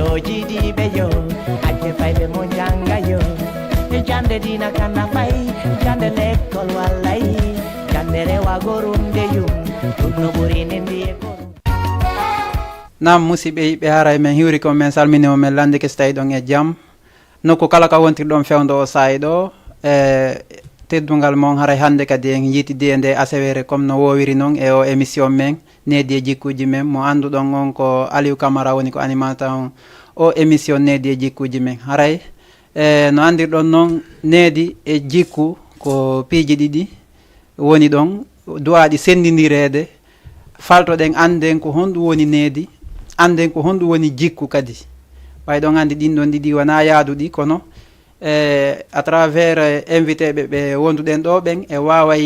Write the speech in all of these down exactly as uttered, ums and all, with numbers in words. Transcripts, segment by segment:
Yo jiidiiɓe yo, acce fayɓe mo njannga yo. E jannde diina kana fay, jannde lekkol wallay, jannde rewa gorum de yum, ɗum no ɓuri ne mbiye gorum. Naam, musidɓe yiɓɓe, haray men hiwri ko men salmini o, men lanndike si tawi ɗon e jam. Nokku kala ka wontirɗon fewndo o saa'i ɗo, e teddungal mon, haray hannde kadi en yiitidi e nde aseweere, comme no woowiri non e o émission men, Needi e Jikkuuji Men, mo annduɗon on ko Aliou Camara woni ko animateur on o émission Needi e Jikkuuji Men. Haray, e no anndirɗon non, needi e jikku ko piiji ɗiɗi woni ɗon, duwaaɗi senndindireede, faltoɗen annden ko honɗum woni needi, annden ko honɗum woni jikku kadi. Ɓay ɗon anndi ɗin ɗon ɗiɗi wonaa yaaduɗi, kono, e, à travers, e, invité ɓe, ɓe wonduɗen ɗo ɓen, e waaway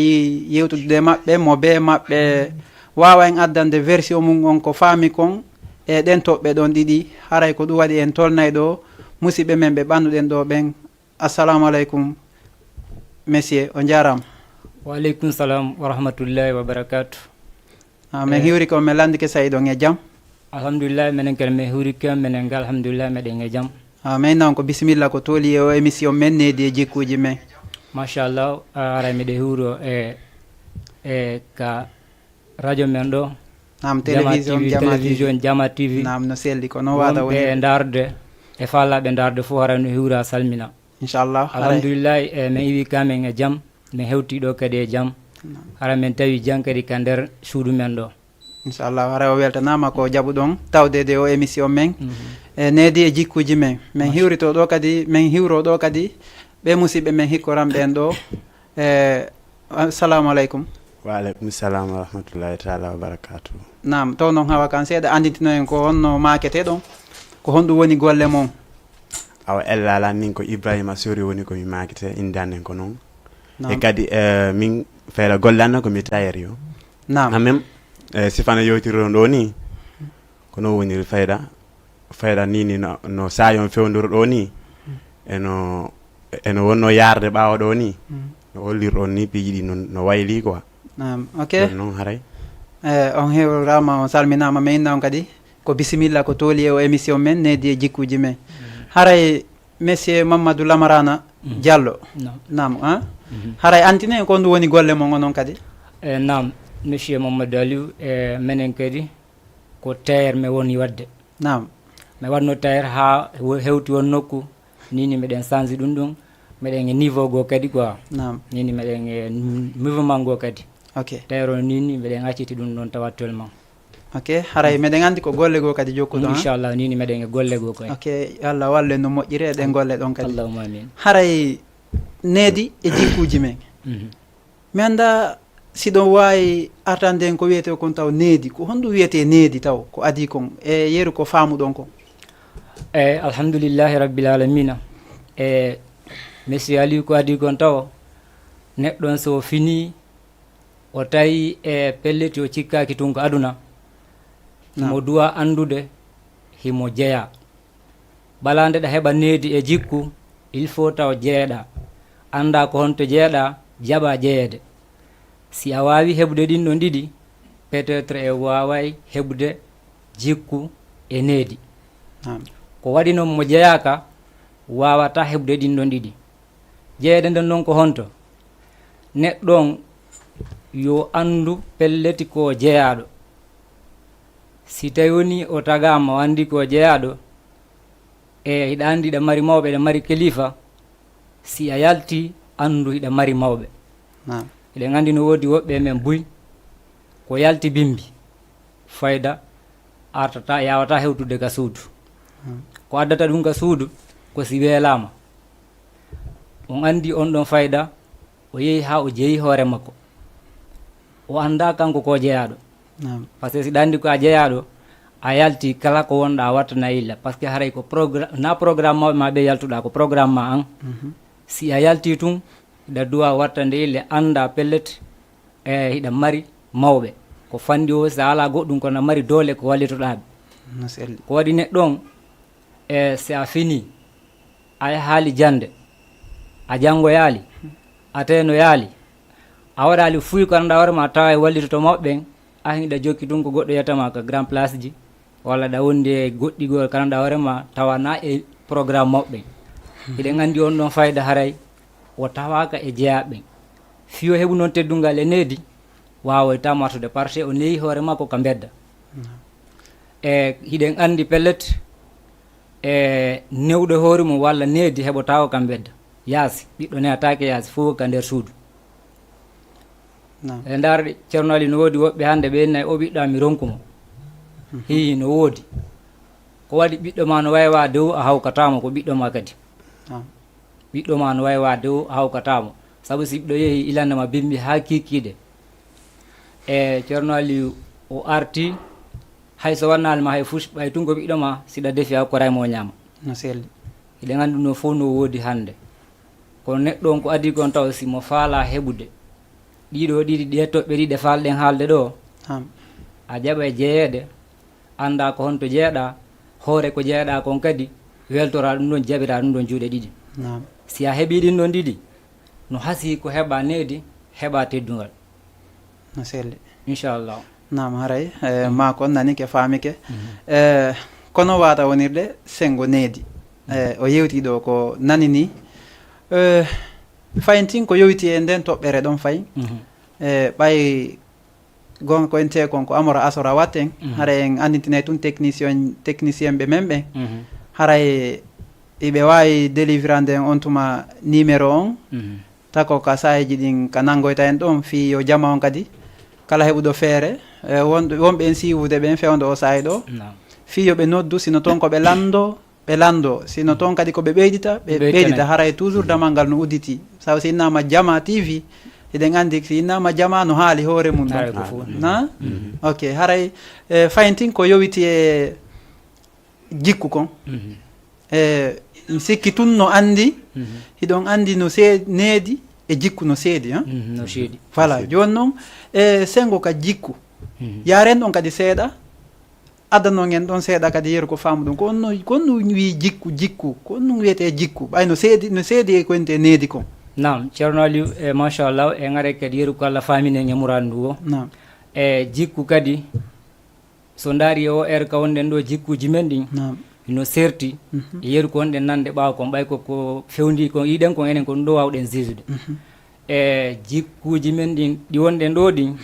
yewtude maɓɓe, mo bee maɓɓe waawa en addande version mum on ko faami kon, e ɗen toɓɓe ɗon ɗiɗi, haray ko ɗum waɗi en tolnay ɗo, musiɓɓe men ɓe ɓannuɗen ɗo ɓen. Assalamu aleykum, monsieur, o njaaraama. Wa aleykum salam wa rahmatullahi wa barakatuh. Ah, men Eh. hiwri ko, men lanndike si tawi ɗon e jam. Alhamdulillah, menen kadi men hiwri ko, menen ga, alhamdulillah, meɗen e jam. Ah, men non ko bisimilla ko tooli e o émission men Needi e Jikkuuji Men. Machallah, ah, haray miɗo hiwro e, e ka radio men ɗo. Naam, Jama télévision T V, Jama T V. Télévision Jama T V. Naam, no selli ko, no waada wonde e ndaarde, e faalaɓe ndaarde fof, haray no hiwra salmina. Inchallah, haray. Alhamdulillahi, e men iwi kamen e jam, men hewti ɗo kadi e jam. Naam. Hara men tawi jam kadi ka nder suudu men ɗo. Inchallah, haray o weltanaama ko jaɓuɗon tawde e o émission men. Mhm. E Needi e Jikkuuji Men. Men Masha- hiwrito ɗo kadi, men hiwro ɗo kadi ɓe musiɓɓe men hikkoran ɓen ɗo. E, assalamu aleykum. Wa aleykum salam wa rahmatullahi taala wa barakatuh. Naam, to non hawa kan seeɗa annditino en ko honno maakete ɗon, ko honɗum woni golle mon? Awa, ella ala, min ko Ibrahima Sori woni ko mi maakete, innde an en ko non. Naam. E kadi, eh, min fayla golle an ko mi tailleur yo. Naam. Quand même, eh, si fana yewtiro ɗo ni, ko non woniri fayda. Fayda ni, ni no, no saayon fewndoro ɗo ni. Eno, eno wonno yarde ɓaawo ɗo ni. Mm. No hollirɗon ni piiji ɗi no, no wayli quoi. Naam, ok. Ɗon non haray. Eh, on hiwrama, on salminama, men inna on kadi ko bisimilla ko tooli e o émission men Needi e Jikkuuji Men. Mm. Haray monsieur Mamadou Lamarana Mm. Diallo. Naam. Naam, ah? Mhm. Haray antine ko ndu woni golle mon onon kadi? Eh, naam, monsieur Mamadou Aliou, eh, menen kadi ko tailleur mi woni wadde. Naam. Mi waɗno tailleur haa wo-, hewti won nokku, ni ni miɗen change ɗum ɗum, miɗen e niveau goo kadi quoi. Naam. Ni ni miɗen e mouvement goo kadi. Ok. Tailleur o ni ni miɗen acciti ɗum ɗon tawa actuellement. Ok, haray meɗen anndi ko golle goo kadi jokkuɗon, ha? Inchallah, ni ni meɗen e golle goo kadi. Ok, Allah wallu en no moƴƴiri e ɗen golle ɗon kadi. Allahumma amin. Haray needi e jikkuuji men. Mhm. Mi annda si ɗon waawi artande en ko wiyetee kon taw needi. Ko honɗum wiyetee needi taw ko adii kon? E yeru ko faamuɗon kon? E alhamdulillahi rabbil alamina. E monsieur Aliou, ko adii kon taw neɗɗo on so o finii, o tawi e pelleti o cikkaaki tun ko aduna, himo Naam. duwa anndude himo jeyaa. Bala nde ɗa heɓa needi e jikku, il faut taw jeyeɗaa. Anndaa ko honto jeyeɗaa, jaɓaa jeyeede. Si a waawi heɓude ɗin ɗon ɗiɗi, peut-être e waaway heɓude jikku e needi. Naam. Ko waɗi non mo jeyaaka waawataa heɓude ɗin ɗon ɗiɗi. Jeyeede nden non ko honto? Neɗɗo on yo anndu pelleti ko o jeyaaɗo. Si tawi woni o tagaama, o anndi ko o jeyaaɗo, e hiɗa anndi hiɗa mari mawɓe, hiɗa mari kilifa, si a yalti, anndu hiɗa mari mawɓe. Naam. Hiɗen anndi no woodi woɓɓe e men buy, ko yalti bimbi, fayda artata, yaawataa hewtude ka suudu. Naam. Ko addata ɗum ka suudu, ko si weelaama. On anndi on ɗon fayda, o yehi haa o jeyi hoore makko. O anndaa kanko ko jeyaaɗo. Naam. Parce que si ɗa anndi ko a jeyaaɗo, a yalti kala ko wonɗa a wattana illa. Parce que haray ko progra-, na programme mawɓe ma ɓe yaltuɗa, ko programme ma an. Mhm. Si a yalti tun, hiɗa duwa wattande ille, annda pellet, e hiɗa mari mawɓe. Ko fanndi o, si a alaa goɗɗum, kono a mari doole ko wallitoɗa ɓe. No selli. Ko waɗi neɗɗo on, e si a finii, a yahaali jannde, a janngoyaali, a teenoyaali, a waɗaali fuy ko anndaa hoore ma, tawa e wallitoto mawɓe ɓen, a hiɗa jokki tun ko goɗɗo yiyata ma ka grand place ji, walla ɗa wondi e goɗɗi gol kanada hoore ma tawa na e programme maɓɓe. Hiɗen anndi on ɗon fayda haray o tawaaka e jeyaaɓe. Fiyo heɓu noon teddungal e needi, waawoyta martude parce que o neeyi hoore makko ka mbedda. E hiɗen anndi pellet, e newɗo hoore mum walla needi heɓotaako ka mbedda. Yaasi, ɓiɗɗo nehataake yaasi, fof ka nder suudu. E ndaarɗe, Ceerno Ali, no woodi woɓɓe hannde ɓe nayi o ɓiɗɗo ami ronku mo. Hii, no woodi. Ko waɗi ɓiɗɗo ma no waywa dow a hawkata mo, ko ɓiɗɗo ma kadi. Ɓiɗɗo ma no waywa dow a hawkata mo. Sabu si ɓiɗɗo yehi ilande ma bimbi haa kiikiiɗe. E Ceerno Ali o arti, hay so wannaali ma hay fuus, ɓay tun ko ɓiɗɗo ma, si ɗa defi a koray mo o ñaama. No selli. Hiɗen anndi ɗum ɗo fof no woodi hannde. Kono neɗɗo on ko adii kon taw si mo faalaa heɓude ɗiɗo ɗiɗi ɗe toɓɓe ɗiɗi ɗe faalɗen haalde ɗo, a jaɓa e jeyeede, annda ko honto jeeɗa, hoore ko jeeɗa kon kadi, weltora ɗum ɗon, jaɓira ɗum ɗon juuɗe ɗiɗi. Si a heɓii ɗin ɗon ɗiɗi, no hasii ko heɓa needi, heɓa teddungal. No selli. Inchallah. Naam, haray, eh, maa kon nani ke faami ke. Eh, kono waata wonirde senngo needi. Eh, o yewti ɗo ko nani ni. Eh, fayin tin ko yowiti e nden toɓɓere ɗon fayin. Eh, ɓay gonga ko en te kon ko amora asora watten. Haray en anndintinay tun technicien, technicien ɓe men ɓen. Haray iɓe waawi délivrande en on tuma numéro on. Tako ka saaheeji ɗin ka nanngoyta en ɗon fii yo jama on kadi kala heɓuɗo feere, eh, won-, wonɓe en siiwude ɓen fewndo o saahi ɗo. Fii yo ɓe noddu, sino toon ko ɓe lanndo, ɓe lanndo, sino toon kadi ko ɓe ɓeydita, ɓe ɓeydita. Haray toujours damal ngal no udditi. Sabu si innama jama T V, hiɗen anndi si innama jama no haali hoore mum ɗon. Na? Ok, haray, eh, fayin tin ko yowiti e jikku kon. E, mi sikki tun no anndi, hiɗon anndi no see-, needi e jikku no seedi, hein? No seedi. Voilà, jooni noon, e, senngo ka jikku. Yaaren ɗon kadi seeɗa, addanon en ɗon seeɗa kadi yeru ko faamu ɗum. Ko on no, ko on no wii jikku, jikku, ko on no wiyetee jikku, ɓay no seedi, no seedi e ko ente needi kon. Naam, Ceerno Aliou, e, machallah, e ŋare kadi yeru ko Allah faaminen e muraadu ndu o. Naam. E, jikku kadi, so ndaari e o heure ka wonɗen ɗo, jikkuuji men ɗin no serti e yeru ko wonɗen nande ɓaawo kon, ɓay ko, ko fewndi kon yiɗen kon enen, ko ɗum ɗo waawɗen zisude. E jikkuuji men ɗin, ɗi wonɗen ɗo ɗin,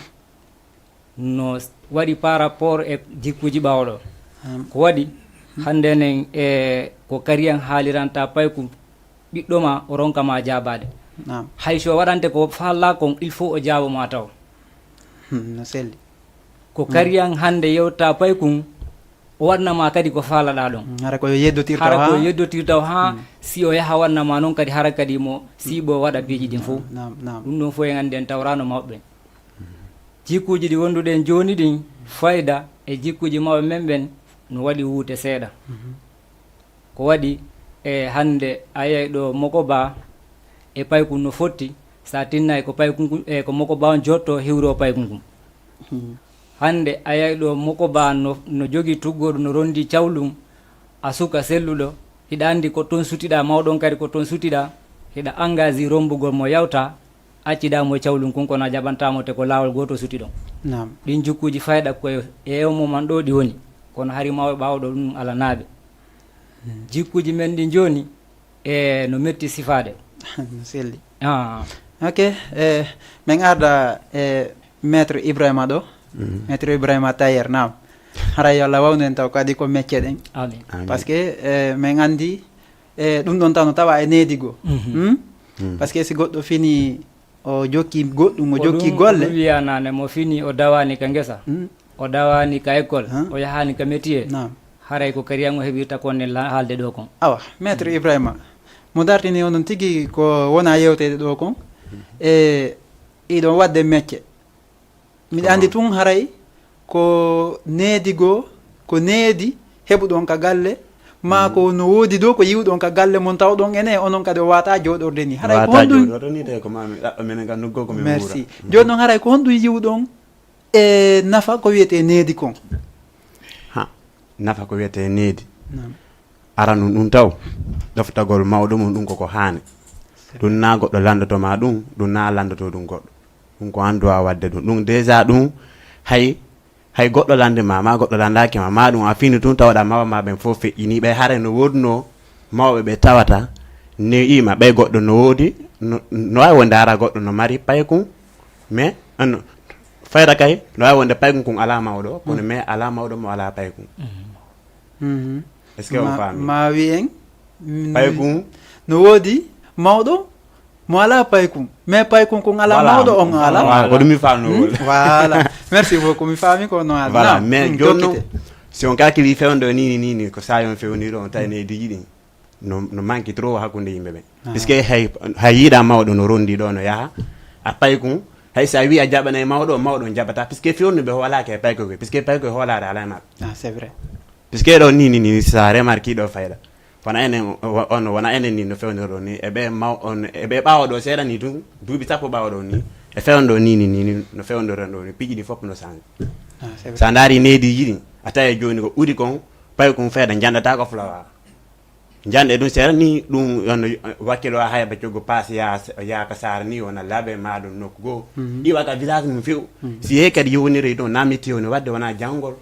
no waɗi par rapport e jikkuuji ɓaawo ɗo. Ko waɗi hannde enen e ko kariyan haaliranta payku, ɓiɗɗo ma o ronka ma jaabaade. Hay so waɗante ko faallaa kon, il faut o jaabo ma taw. Hmm, no selli. Ko kariyan hannde yewta paykun, o waɗna ma kadi ko faalaɗaa ɗon. Mm, hara ko yeddotirta hara ko ha? Yeddotirta o ha, si o yaha waɗna ma noon kadi, hara kadi mo siiɓo waɗa piiji ɗin fof. Naam, naam. Ɗum ɗon fof en anndi en tawrano mawɓe. Jikkuuji ɗi wonduɗen jooni ɗin, fayda e jikkuuji mawɓe men ɓen no waɗi wuute seeɗa. Mhm. Ko waɗi e hannde a yiyay ɗo moko ba e paykun no fotti, so a tinnay ko paykun kun, e ko moko ba on jotto hiwro paykun kun. Hmm. Hannde a yiyay ɗo moko ba no, no jogii tuggoɗo, no rondi cawlun, a suka selluɗo, hiɗa anndi ko toon sutiɗaa, mawɗon kadi ko toon sutiɗaa, hiɗa engagé rombugol mo yawta, accidaa mo e cawlun kun, kono a jaɓantaa mo te ko laawol gooto suti ɗon. Naam. Ɗin jikkuuji fayɗa ko e, e on moment ɗo ɗi woni, kono hari mawɓe ɓaawo ɗo ɗum alanaaɓe. Jikkuuji men ɗin jooni, e no metti sifaade. No selli. Ah. Ok, e, min arda e Maître Ibrahima ɗo. Mhm. Maître Ibrahima Tailleur, naam. Haray yo Allah wawnu en taw kadi ko mecce ɗen. Amin. Amin. Parce que, e, min anndi, e, ɗum ɗon tan no tawa e needi goo. Mhm. Hmm? Hmm. Parce que si goɗɗo fini o jokki goɗɗum, o jokki golle. Ko ɗum wiyanane mo fini o dawani ka ngesa. Hmm. O dawaani ka école, o yahaani ka métier, naam, haray ko kariyan o heɓirta kon nen la-, haalde ɗo kon. Awa, Maître Ibrahima, mo dartini onon tigi ko wona yewteede ɗo kon, e iɗon waɗde mecce. Miɗa anndi tun haray ko needi goo, ko needi heɓuɗon ka galle, maa ko no woodi ɗo ko yiwɗon ka galle mon, tawɗon ene, onon kadi o wata jooɗorde ni. Haray ko wata honɗum jooɗorde ni de, ko ma mi ɗaɓɓa minen ganndu goo ko min. Merci. Jooni noon haray ko honɗum yiwɗon e nafa ko wiyetee needi kon? Ha, nafa ko wiyetee needi. Naam. Aranun ɗum taw, ɗoftagol mawɗo mum ɗum koko haani. Ɗum na goɗɗo lanndoto ma ɗum, ɗum na lanndoto ɗum goɗɗo. Ɗum ko an duwa waɗde ɗum. Ɗum déjà ɗum hay Hay goɗɗo lande ma, ma goɗɗo landaki ma, ma ɗum a fini tun tawaɗa mawa ma ɓen fof feƴƴini ɓe, hare no woduno mawɓe ɓe tawata ne ima ɓe goɗɗo no wodi, no, no wawi wonde hara goɗɗo no mari paykun, mais ano fayda kay no wawi wonde paykun kun ala mawɗo kono mais ala mawɗo mo ala paykun. Mhm. Est ce que on Ma, faami? Ma wi en, mm, Paykun? No woodi mawɗo mo ala paykun, mais paykun kun ala Voilà. Mawɗo on ala. Voilà, ko ɗum mi faamno Hmm? Wol. Voilà. Merci beaucoup, mi faami ko no ala. Voilà, Naam. Mais Hmm, jooni noon, jokkite. Si on calculi fewndo ni ni ni ni ko sayon fewniro on tawi ne diji ɗin no, no manque trop hakkunde yimɓe ɓe. Ah. Puisque hay, hay yiɗa mawɗo no rondi ɗo no yaha a paykun, hay sa wi a jaɓanay mawɗo mawɗo on jaɓata puisque fewndo ɓe hoolaka e payko ke puisque payko e hoolare ala e maɓɓe. Ah, c'est vrai. Puisque ɗo ni ni ni sa remarque ɗo fayda wona enen, on wona enen ni no fewnirɗo ni e ɓe maw on e ɓe ɓawo ɗo seeɗa ni tun duuɓi sappo ɓawo ɗo ni e fewndo ni ni ni ni no fewndoro ɗo ni piiji ɗi fof no change. Ah, c'est vrai. Sa ndaari neediji ɗi a tawi joni ko ɓuri kon payi kon fayda janɗata ko fulawa. Janɗe ɗum seeɗa ni ɗum on wakkilo a hayba coggo passe ya, ya ka sara ni wona laabe ma ɗum nokku goo. Mhm. Iwa ka village mum few. Mhm. Si yehi kadi yowoniri ɗum namiti woni wadde wona janngol.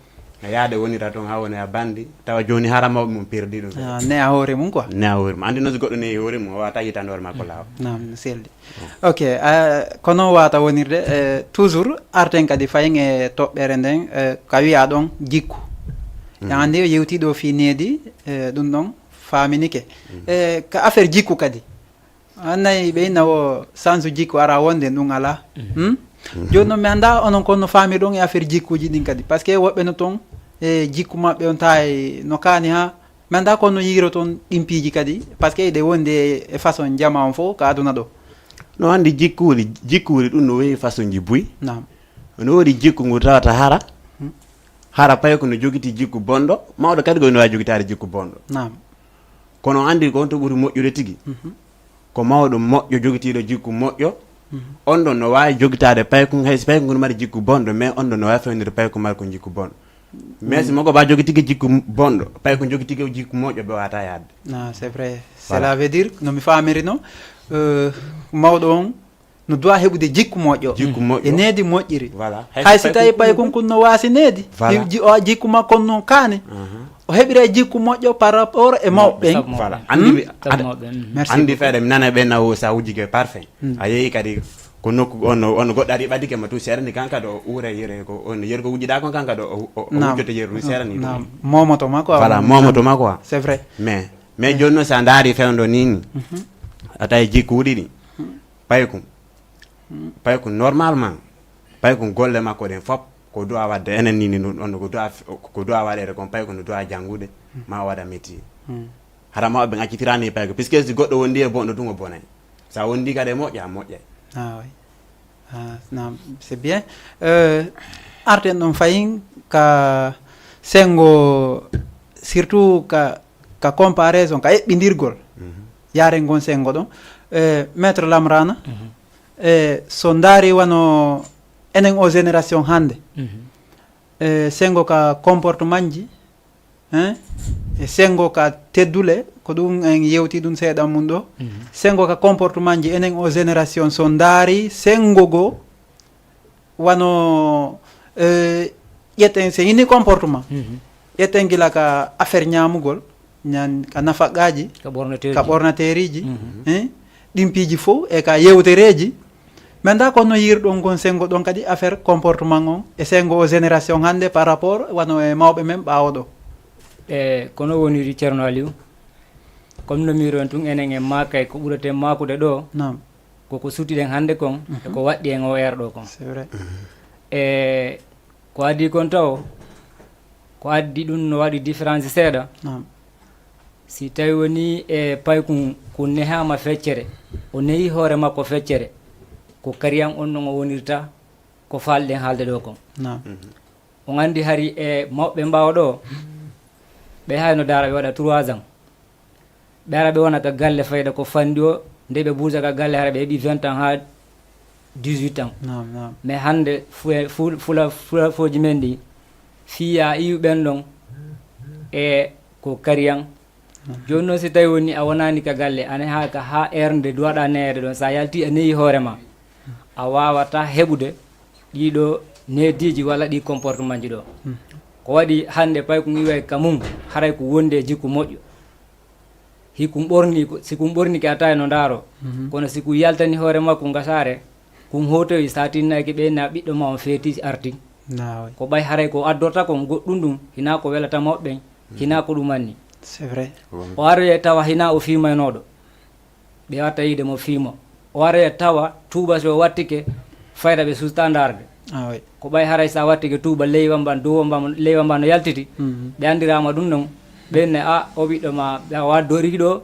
No yaade wonira toon haa woni a banndi tawa jooni hara mawɓe mum perdi ɗum. Ah, ne a hoore mum quoi. Ne a hoore mum. Anndi noon so goɗɗo nehi hoore mum, o waawata yitande hoore makko laawol. Naam, no selli. Ok, ah, kono waawata wonirde, eh, toujours arten kadi fayen e toɓɓere nden, eh, ka wiya ɗon jikku. Mm. En anndi o yewti ɗo fii needi, eh, ɗum ɗon faaminike. Mm. Eh, ka affaire jikku kadi. Annayi ɓe inna o sansu jikku ara wonde ɗum alaa. Mhm. Hmm? Mhm. Jooni noon mi anndaa onon kon no faamirɗon e affaire jikkuuji ɗin kadi. Par ce que woɓɓe no toon e jikku maɓɓe on tawi no kaani haa mi anndaa kon no yiiroton ɗin piiji kadi. Par ce que eɗe wondi e, e façon jama on fof ka aduna ɗo. No anndi jikkuuli, jikkuuli ɗum no weewi façon ji buy. Naam. No woodi jikku ngu tawata hara. Hmm. Hara payi ko no jogiti jikku bonɗo, mawɗo kadi ko no waawi jogitaade jikku bonɗo. Naam. Kono anndi ko on to ɓuri moƴƴude tigi. Mhm. Ko mawɗo moƴƴo jogitiiɗo jikku moƴƴo, mhm, on ɗon no waawi jogitaade paykun, hay so paykun no mari jikku bonɗo, mais on ɗon no waawi fewnirde paykun mari ko jikku bonɗo. Mais si, mm, mo ko ba jogi tigi jikku bonɗo, paykun jogi tigi jikku moƴƴo, ɓe waawata yaadde. Ah, c'est vrai. Voilà. Cela veut dire, no mi faamirino, euh, mawɗo on no duwa heɓude jikku moƴƴo. Jikku moƴƴo. E needi moƴƴiri. Voilà. Hay si tawi paykun kun no waasi needi. Voilà. Ji-, o jikku makko on no kaani. Mhm. O heɓira jikku moƴƴo par rapport e mawɓe ɓen. Voilà. Anndi, hmm? Sabu mawɓe ɓen, hmm. Merci beaucoup. Anndi feere mi nana ɓe nawo sa wujjike parfum. Hmm. A yehi kadi ko nokku on, on goɗɗo ari ɓadike ma tu seeɗa ni kan kadi o uura yere ko on yer ko wujjiɗa kon kan kadi o, o, o wujjoto yeru ni seeɗa ni. Naam. Momoto ma quoi. Voilà, momoto ma quoi. C'est vrai. Mais, mais jooni noon sa ndaari fewndo ni ni. Mhm. A tawi jikkuuɗi ɗi. Hmm. Paykun. Paykun normalement, paykun golle makko ɗen fop ko du'a wadde enen ni ni ɗum ɗon ko du'a ko du'a waɗede kon paykun no du'a janngude ma o waɗa métier. Hmm. Hara mawɓe ɓen accitirani paykun puisque si goɗɗo wondi e bonɗo tun o bonay. Sa wondi kadi e moƴƴa a moƴƴay. Ah, oui. Ah, naam, c'est bien. Euh, arten ɗon fayin ka sengo surtout ka ka comparaison ka eɓɓindirgol. Mhm. Yaren ngon sengo ɗon. Eh, maître Lamrana. Mhm. Eh, so ndaari wano enen o génération hannde. Mhm. Eh, sengo ka comportement ji, hein? E sengo ka teddule ko ɗum en yewti ɗum seeɗa mum ɗo. Mhm. Sengo ka comportement ji enen o génération so ndaari sengo go wano eh, ƴetten se yini comportement. Mhm. Ƴetten gila ka affaire ñaamugol, ñan ka nafaqaaji, ka ɓornateeji, ka ɓornateeriji, mhm, eh, ɗin piiji fof e ka yewtereeji. Menda ko no yirɗon gon sengo ɗon kadi affaire comportement on e sengo o génération hannde par rapport wano e mawɓe men ɓaawo ɗo. E kono woniri Ceerno Aliou, comme no miiron tun enen en maakay ko ɓureten maakude ɗo. Naam. Koko sutiɗen hannde kon, mhm, e ko waɗɗi en o erɗo kon. C'est vrai. E ko adii kon taw ko addi ɗum no waɗi différence seeɗa. Naam. Si tawi woni e paykun kun nehaama feccere, o nehi hoore makko feccere, ko kariyan on non o wonirta ko faalɗen haalde ɗo kon. Naam. Mhm. On anndi hari e mawɓe mbaawa ɗo ɓe hayno daara ɓe waɗa trois ans. Ɓe ara ɓe wona ka galle fayda ko fanndi o nde ɓe buusa ka galle hara ɓe heɓi vingt ans haa dix-huit ans. Naam, naam. Mais hannde fula fula fooji men ɗi fiya iwu ɓen ɗon e ko kariyan. Jooni noon si tawi woni a wonaani ka galle ane haa ka haa ernde duwaɗa neyeede ɗon sa yalti a neyi hoore ma a waawata heɓude ɗiɗo neediiji walla ɗi comportement ji ɗo. Ko waɗi hannde pay ko iway ka mum, haray ko wonde e jikku moƴƴo. Hikum ɓorni, si kum ɓornike a tawi no ndaaro. Kono si kum yaltani hoore makko nga saare, kum hotoyi sa tinnaki ɓe na ɓiɗɗo ma on feeti arti. Ko ɓay haray ko addorta kon goɗɗum ɗum, hina ko welata mawɓe ɓen, hina ko ɗum anni. C'est vrai. O aroye tawa hina o fiimaynooɗo. Ɓe watta yiide mo fiimo. O aroye tawa tuuba si o wattike fayda ɓe susta ndaarde. Ah, oui. Ko ɓay haray sa wattike tuuba leywa mban, dowa mban, leywa mban no yaltiti. Ɓe andirama ɗum ɗon. Ɓen ne, a, o ɓiɗɗo ma, ɓe a waddori ɗo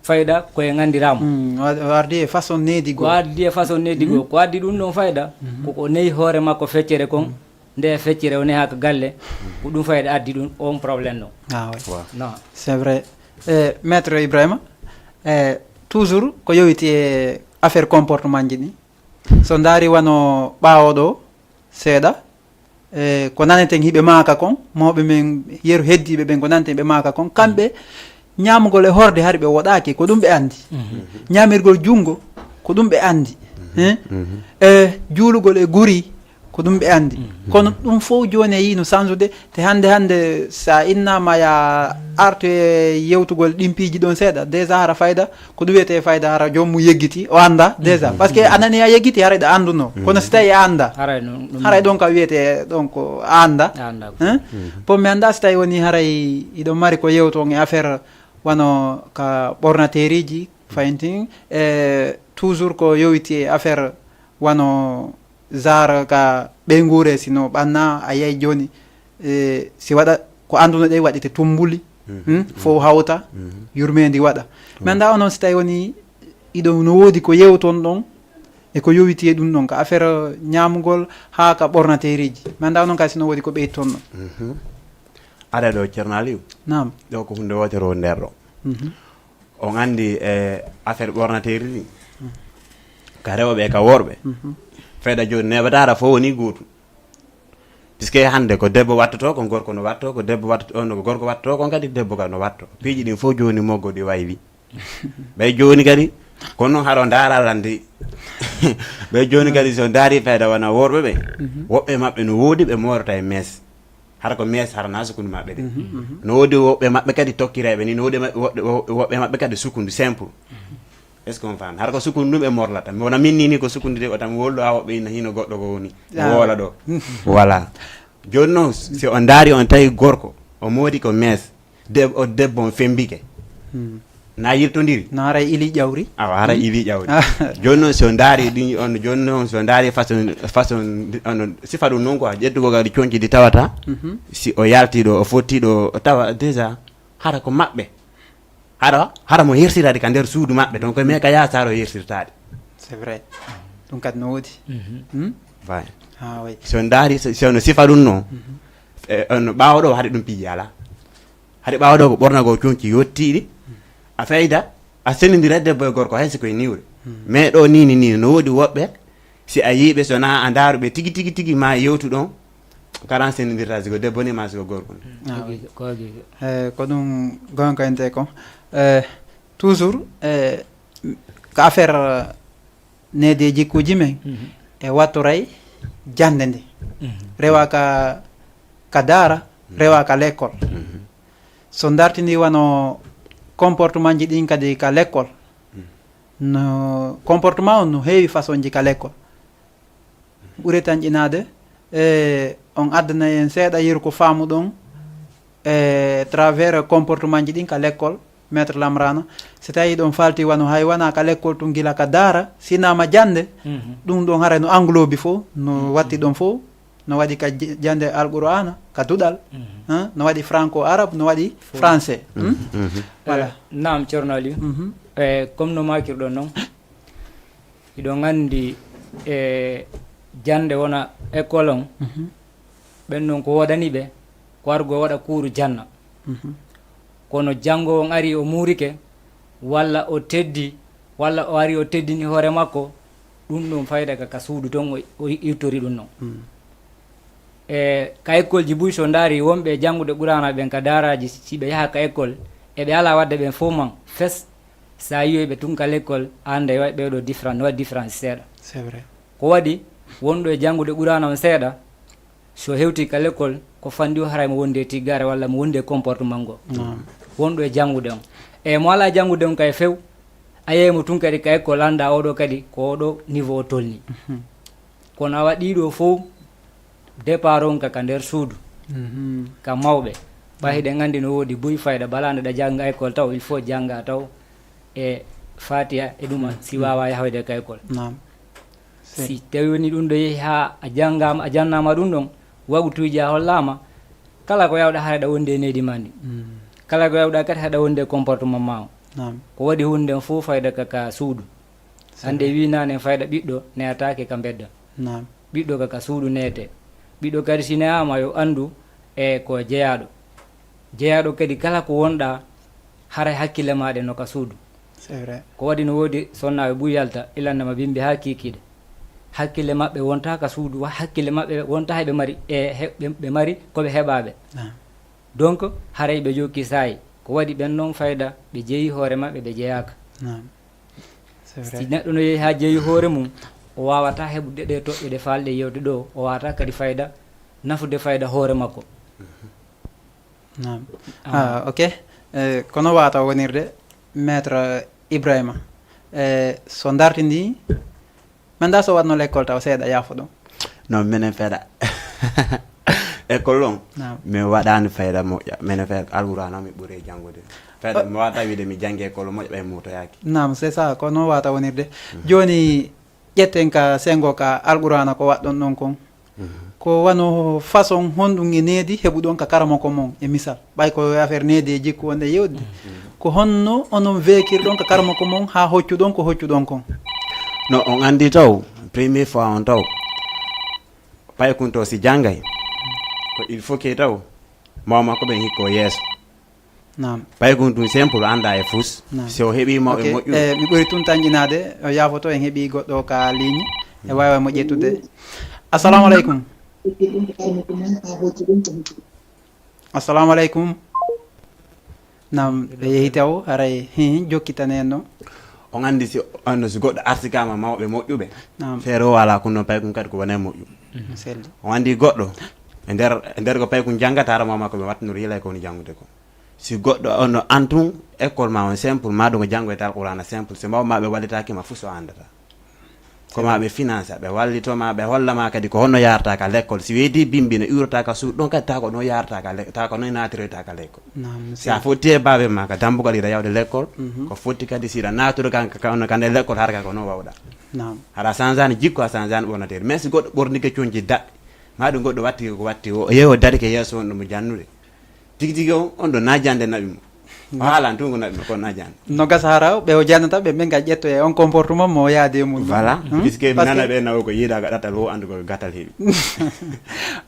fayda koye ngandiraama. Mm, wa-, wardi e façon needi goo. Ko addi e façon needi goo. Ko addi ɗum ɗon fayda, ko ko neyi hoore makko feccere kon, nde feccere o neha ka galle, ko ɗum fayda addi ɗum on problème ɗon. Ah, oui. Non. C'est vrai. Eh, Maître Ibrahima, eh, toujours ko yowiti e affaire comportement ji ɗi. So ndaari wano ɓaawo ɗo seeɗa, e ko naneten hiɓe maaka kon, mawɓe men yeru heddiiɓe ɓen ko naneten ɓe maaka kon, kamɓe ñaamugol e horde hari ɓe woɗaaki, ko ɗum ɓe anndi. Ñaamirgol junngo, ko ɗum ɓe anndi. Hein? E juulugol e guri, ko ɗum ɓe anndi. Kono ɗum fof jooni e yii no sansude, te hannde, hannde sa innama ya arte yewtugol ɗin piiji ɗon seeɗa, déjà hara fayda, ko ɗum wiyetee fayda, hara joom mum yeggiti, o annda déjà. Parce que a nani a yeggiti, haray ɗa anndunoo. Kono si tawi a annda, haray ɗon ka wiyetee ɗon ko a annda. Hein? Bon, mi annda si tawi woni haray iɗo mari ko yewton e affaire wano ka ɓornateeriji, fayin tin, e toujours ko yowiti e affaire wano genre ka ɓeynguure, si no ɓanna, a yiyay jooni, e, si waɗa ko annduno ɗe waɗete tumbuli, hmm, fof hawta, yurmeendi waɗa. Mi annda onon si tawi woni iɗo no woodi ko yewton ɗon, e ko yowiti e ɗum ɗon, ka affaire ñaamugol haa ka ɓornateeriji. Mi annda onon kay si no woodi ko ɓeyton ɗon. Ada ɗo, Ceerno Aliou. Naam. Ɗo ko huunde wootere woni nder ɗo. On anndi, e affaire ɓornateeri ni, ka rewɓe e ka worɓe, fayda jooni neɓataara fof woni gootum. Puisque hannde ko debbo wattoto, ko gorko no watto, ko debbo wattoto, on ko gorko watto, kon kadi debbo kadi no watto. Piiji ɗin fof jooni moggo ɗi waywi. Ɓay jooni kadi, kono noon haɗo ndaara lande. Ɓay jooni kadi so ndaari fayda wona worɓe ɓe, woɓɓe maɓɓe no woodi ɓe moorata e mees. Hara ko mees, hara na sukundu maɓɓe de. No woodi woɓɓe maɓɓe kadi tokkireeɓe ni, no woodi maɓɓe, woɓɓe, woɓɓe maɓɓe kadi sukundu simple. Est-ce qu'on faami? Hara ko sukundu ɗum ɓe morlata. Mi wona min ni, ni ko sukundu de, o tan wollo a woɓɓe ina hino goɗɗo ko woni. Woola ɗo. Voilà. Jooni noon, si on ndaari on tawi gorko, o moodi ko mees, deb-, o debbo on fembike. Na yirtondiri? Na haray ili ƴawri. Awa, haray ili ƴawri. Jooni noon, si on ndaari ɗin, on, jooni noon, si on ndaari façon, façon, on, sifa ɗum noon quoi, ƴettugo kadi conci ɗi tawata, si o yalti ɗo, o fotti ɗo, o tawa déjà, hara ko maɓɓe. Hara, hara mo hersirade ka nder suudu maɓɓe toon, koye mais ka yaha saaro hersirtaade. C'est vrai. Ɗum kadi no woodi. Hmm? Fay. Ah, oui. Si on ndaari, si, si on sifa ɗum noon, e, on ɓaawo ɗo, haɗi ɗum piiji alaa. Haɗi ɓaawo ɗo ko ɓornagol conci yottiiɗi. A fayda, a senindira debbo e gorko, hay si koye niwre. Mais ɗo ni, ni, ni, no woodi woɓɓe, si a yii ɓe, so na a ndaaru ɓe tigi, tigi, tigi, ma yewtu ɗon, karan senindira si ko debbo ni, ma si ko gorko ni. Ah, oui. Ko gijo, ko gijo. Eh, ko ɗum gonka ente ko. Eh, toujours, eh, ko affaire needi e jikkuuji men, e wattoray jannde nde. Rewa ka, ka daara, rewa ka l'école. So dartini wano comportement ji ɗin kadi ka l'école. No, comportement on no heewi façon ji ka l'école. Ɓuri tan ƴinaade, e on addana en seeɗa yeru ko faamuɗon e travers comportement ji ɗin ka l'école, Maître Lamrana. Si tawi ɗon falti wano hay wona ka l'école tun gila ka daara, sinama jannde, ɗum ɗon haray no englobi fof, no watti ɗon fof, no waɗi ka j-, jannde Alqur'aana, ka duɗal, hein, no waɗi franco arabe, no waɗi français, hmm? Voilà. Eh, naam, Ceerno Aliou. Eh, comme no maakirɗon noon, hiɗon anndi, e jannde wona école on, ɓen noon ko woodani ɓe, ko argo waɗa kuuru janna. Kono janngo on ari o muurike, walla o teddi, walla o ari o teddini hoore makko, ɗum ɗum fayda ka, ka suudu ton o, o iwtori ɗum noon. E ka école ji buy so ndaari wonɓe janngude Qur'aana ɓen ka daaraaji, si ɓe yaha ka école, e ɓe alaa waɗde ɓen fof man, fes, sa yiyoy ɓe tun ka l'école, a annday way ɓeeɗo différent, no waɗi différence seeɗa. C'est vrai. Ko waɗi, Wonɗo e janngude Quraana on seeɗa, so hewti ka l'école, ko fanndi o haray mo wonde e tiggaare walla mo wonde e comportement ngo. Wonɗo e janngude on. E mo alaa janngude on kay few, a yeey mo tun kadi ka école, annda oɗo kadi ko oɗo niveau o tolni. Kono awa ɗiɗo fow, départ on ka, ka nder suudu, ka mawɓe. Ɓay hiɗen anndi no woodi buy fayda, bala nde ɗa jannga école taw, il faut jannga taw e Fatiha e ɗuma, si waawa yahwede ka école. Si tawi woni ɗum ɗo yehi haa a janngaama, a jannaama ɗum ɗon, wagtuuji a hollaama, kala ko yawɗa haɗa wonde e needi ma ndi. Kala ko yawɗa kadi haɗa wonde e comportement ma o. Ko waɗi huunde nden fof fayda ka, ka suudu. Hannde wi nane fayda ɓiɗɗo neyataake ka mbedda. Ɓiɗɗo ka, ka suudu neyete. Ɓiɗɗo kadi si neyaama yo anndu e ko jeyaaɗo. Jeyaaɗo kadi kala ko wonɗa, haray hakkille maaɗe no ka suudu. Ko waɗi no woodi sonnaaɓe buy yalta, ilannama bimbi haa kiikiiɗe. Hakkille maɓɓe wonta ka suudu, wa hakkille maɓɓe wonta hay ɓe mari, e he-, ɓe, ɓe mari ko ɓe heɓaaɓe. Donc, haray ɓe jokki saayi. Ko waɗi ɓen non fayda, ɓe jeyi hoore maɓɓe, ɓe jeyaaka. Si neɗɗo no yehi haa jeyi hoore mum, o waawata heɓude ɗe toɓɓe ɗe faalɗe yewde ɗo, o waawata kadi fayda, nafude fayda hoore makko. Naam. Ah, ok. Eh, kono waata wonirde, Maître Ibrahima. Eh, so dartini, mi annda so waɗno l'école taw seeɗa, yaafo ɗum. Non, minen fayda. École on, mi waɗani fayda moƴƴa. Minen fayda Alqur'aana mi ɓuri janngude. Fayda mi waawata wiide mi janngi école moƴƴa, ɓay muutoyaaki. Naam, c'est ça, ko noon waawata wonirde. Jooni, ƴetten ka senngo ka Alqur'aana ko waɗɗon ɗon kon. Ko wano façon honɗum e needi heɓuɗon ka karamoko mon, e misal? Ɓay ko affaire needi e jikku wonɗen yewtude. Ko honno onon weekirɗon ka karamoko mon haa hoccuɗon ko hoccuɗon kon? No on anndi taw, première fois on taw, paykun to si janngay, ko il faut que taw mawɓe makko ɓen hikko yeeso. Naam. Paykun tun simple, annda e fus. Naam. Si o heɓii mawɓe moƴƴuɓe. Eh, mi ɓuri tun tanƴinaade, o yaafoto en heɓii goɗɗo ka ligne. E waawa mo ƴettude. Assalamu aleykum. Assalamu aleykum. Naam, ɓe yehi taw, haray, hi, hi, jokkitane en ɗon. On anndi si, anno si goɗɗo artikaama mawɓe moƴƴuɓe. Naam. Feere o alaa kun non paykun kadi ko wonay moƴƴum. Selli. On anndi goɗɗo, e nder, e nder ko paykun janngata, hara mawɓe makko ɓe wattanori yilay ko woni janngude ko. Si goɗɗo on no antun école ma on simple, ma ɗum ko janngoyta Alqur'aana simple, si mawɓe ma ɓe wallitaaki ma fuu so a anndata. Ko ma ɓe finance, ɓe wallito ma, ɓe holla ma kadi ko honno yaarata ka l'école. Si weedi bimbi no iwrata ka suudu ɗon kadi, ta ko no yaarata ka le-, ta ko no naatiroyta ka l'école. Naam, Si a fotti e baabe ma ka dambugal ira yawde l'école, ko fotti kadi si ira naatoro ka, ka, ka, ka nder l'école hara ka ko no wawɗa. Naam. Hara a sanzani jikku, a sanzani ɓornateeri. Mais si goɗɗo ɓornike conci daɗɗe, ma ɗum goɗɗo watti ko watti o, yeewo darike yeeso on ɗum jannude. Tigi tigi on, on ɗo na jande naɓi mo. O haalan tun ko naɓi mo, ko na jande. No gasa hara ɓe o jannata ɓe, ɓen ka ƴetto e on comportement mo yaade e mum. Voilà, puisque mi nana ɓe nawo ko yiiɗa ka ɗatal wo andu ko gatal heewi.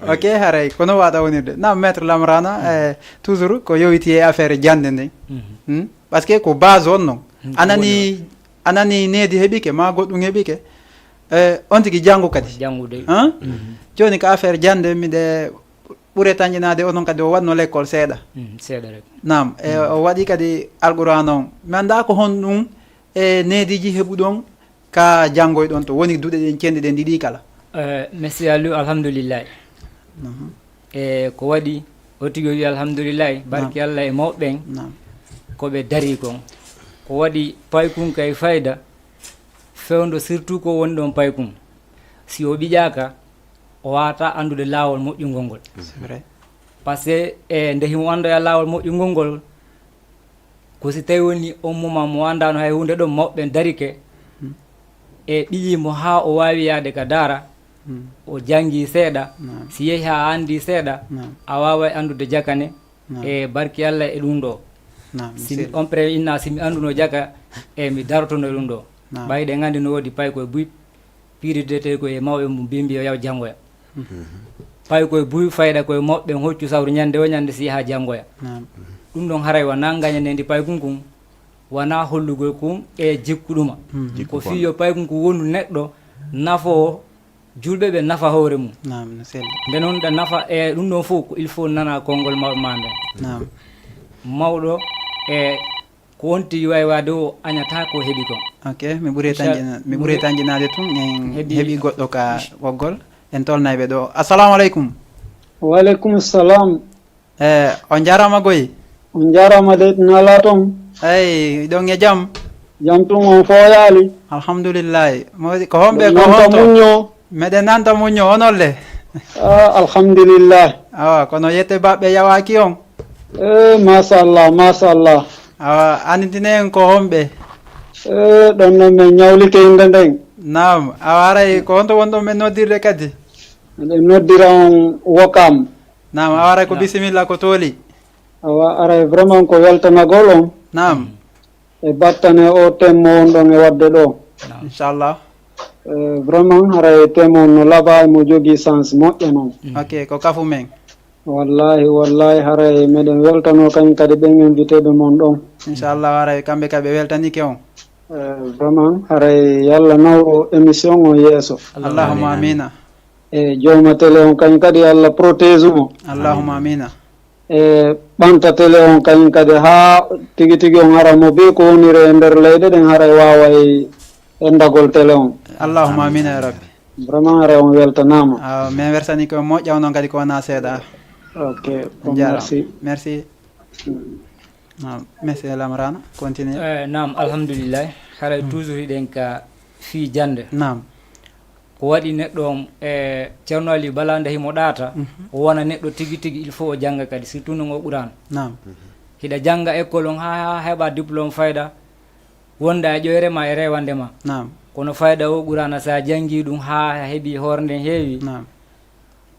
Ok, haray kono waɗa wonirde. Na maître Lamrana, eh, toujours ko yowiti e affaire jande nden. Hmm? Parce que ko base on non. Anani, anani needi heɓike, ma goɗɗum heɓike. Eh, on tigi janngu kadi. Janngude. Hein? Jooni ko affaire jande miɗe ɓure tanƴinaade onon kadi o waɗno l'école seeɗa. Seeɗa rek. Naam, e o waɗi kadi Alqur'aana on. Mi anndaa ko honɗum e neediiji heɓuɗon ka janngoyɗon to woni duɗe ɗen cenɗi ɗen ɗiɗi kala. Eh, merci Aliou, alhamdulillahi. E ko waɗi o tigi o wi alhamdulillahi, barki Allah e mawɓe ɓen ko ɓe dari kon. Ko waɗi paykun kay fayda fewndo surtout ko woni ɗon paykun. Si o ɓiƴaaka, o waawata anndude laawol moƴƴungol ngol. Par ce que e nde himo anndoya laawol moƴƴungol ngol, ko si tawi woni on moment mo anndaano hay huunde ɗon, mawɓe ɓen darike e ɓiyi mo haa o waawi yahde ka daara, o janngi seeɗa, si yehi haa anndi seeɗa, a waaway anndude jakane e barki Allah e ɗum ɗo. Si on pre inna si mi annduno jaka e mi darotono e ɗum ɗo. Ɓay ɗen anndi no woodi paykoye buy piiridetee ko e mawɓe mum bimbi yo yaw janngoya. Pay koye buy fayda koye moɓɓe hoccu sawru ñande o ñande si yaha janngoya. Ɗum ɗon haray wona ngañanendi paykun kun, wona hollugol kun e jikku ɗuma. Ko fii yo paykun kun wondu neɗɗo nafo julɓe ɓe nafa hoore mum. Nde non ɗa nafa e ɗum ɗon fof ko il faut nana konngol mawɓe ma nden. Mawɗo e Wonti waywaade o añataa ko heɓi kon. Ok, mi ɓuri tanƴina-, mi ɓuri tanƴinaade tun en heɓi goɗɗo ka ɓoggol. En tolnay ɓe ɗo. Assalamu aleykum. Wa aleykum salam. Eh, on jarama goy. On jarama de, nala ton. Ey, ɗon e jam? Jam tun, on fo yaali? Alhamdulillahi. Mo-, ko homɓe, ko nanta honto? Muño. Meɗen nanta muño, onon le? Ah, alhamdulillah. Awa, kono yette baɓɓe yawaaki on? Eh, machallah, machallah. Awa, annditine en ko homɓe? Eh, ɗon non min ñawlike innde nden. Naam, awa haray ko honto wonɗon men noddirde kadi? Miɗen noddira on Wokam. Naam, awa haray ko bisimilla ko tooli. Awa, haray vraiment ko weltanagol on. Naam. E battane o thème mo wonɗon e waɗde ɗo. Inchallah. Eh, vraiment, haray thème on no laaɓi, mo jogii sens moƴƴa non. Ok, ko kafu men. Wallahi, wallahi, haray meɗen weltano kañum kadi ɓen invité ɓe mon ɗon. Inchallah, haray kamɓe kadi ɓe weltanike on. Eh, vraiment, haray Yalla nawru émission on yeeso. Allahumma amina. E jooma télé on kañum kadi Yalla protège mo. Allahumma amina. E ɓanta télé on kañum kadi haa tigi tigi on hara mo bee ko woniri e nder leyɗe ɗen haray waaway enndagol télé on. Allahumma amina ya rabbi. Vraiment haray on weltanaama. Awa, min weltani ko moƴƴa onon kadi ko wona seeɗa. Ok, merci. Merci. Naam, monsieur Lamrana, continue. Eh, naam, alhamdulillahi. Haray toujours hiɗen ka fii jannde. Naam. Ko waɗi neɗɗo on, e Ceerno Aliyu, bala nde himo ɗaata, o wona neɗɗo tigi tigi, il faut o jannga kadi, surtout no ngo Qur'aana. Naam. Hiɗa jannga école on haa, haa heɓa diplôme fayda, wonda e ƴoyre ma e rewande ma. Naam. Kono fayda o Qur'aana, so a janngii ɗum haa a heɓii hoore nden heewi, naam,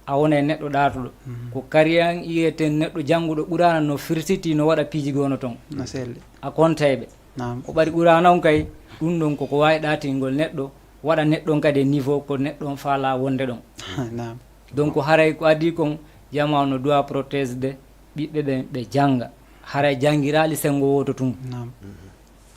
a wona e neɗɗo ɗaatuɗo. Mhm. Ko kariyan iyeten neɗɗo jannguɗo Qur'aana no firsiti, no waɗa piiji goo no ton. No selli. A kontayɓe. Naam. Ko ɓari Qur'aana on kay, ɗum ɗon koko waawi ɗaatingol neɗɗo, waɗa neɗɗo on kadi e niveau ko neɗɗo on faalaa wonde ɗon. Naam. Donc, haray ko adii kon, jamaa no doit protégde ɓiɓɓe ɓen, ɓe jannga. Haray janngiraali senngo wooto tun. Naam.